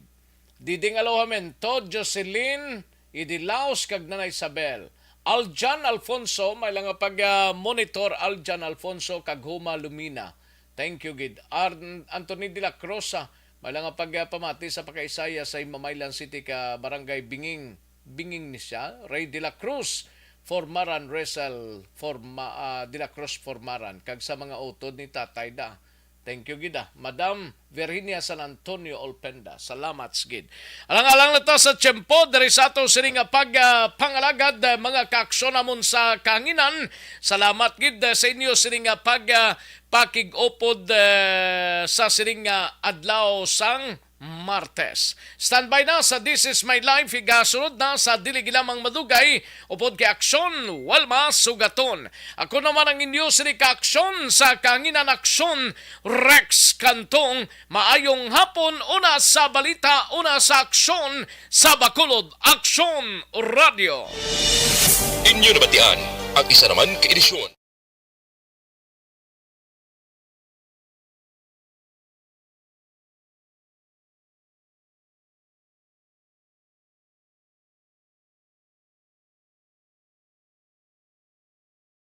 Diding Alojamento, Jocelyn Idilaos, kag Nanay Isabel. Aljan Alfonso, may lang nga pag, ah, monitor, Aljan Alfonso, kag Huma Lumina. Thank you gid. Ar-, Anthony de la Cruz, ah, may lang nga pag, ah, pamati sa pakaisaya sa Himamaylan City ka Barangay Binging. Binging ni siya, Ray de la Cruz, Formaran, Resal, Forma-, ah, de la Cruz, Formaran, kag sa mga utod ni Tatay da. Thank you gid, ah. Madam Virginia San Antonio Olpenda, salamat gid. Alang-alang na ta sa tiyempo diri sa ato sini nga pag, ah, pangalagad, ah, mga kaaksyon namon sa kahanginan. Salamat gid, ah, sa inyo sini nga pag, ah, pakig-upod, ah, sa sini nga adlaw sang Martes. Standby na sa This Is My Life, igasunod na sa Dili Gilamang Madugay, upod kay Aksyon, Walma Sugaton. Ako naman ang inyo sini ka Aksyon sa Kahanginan, Aksyon, Rex Cantong. Maayong hapon, una sa balita, una sa aksyon, sa Bacolod Aksyon Radio. Inyo nabatian ang isa naman ka edisyon.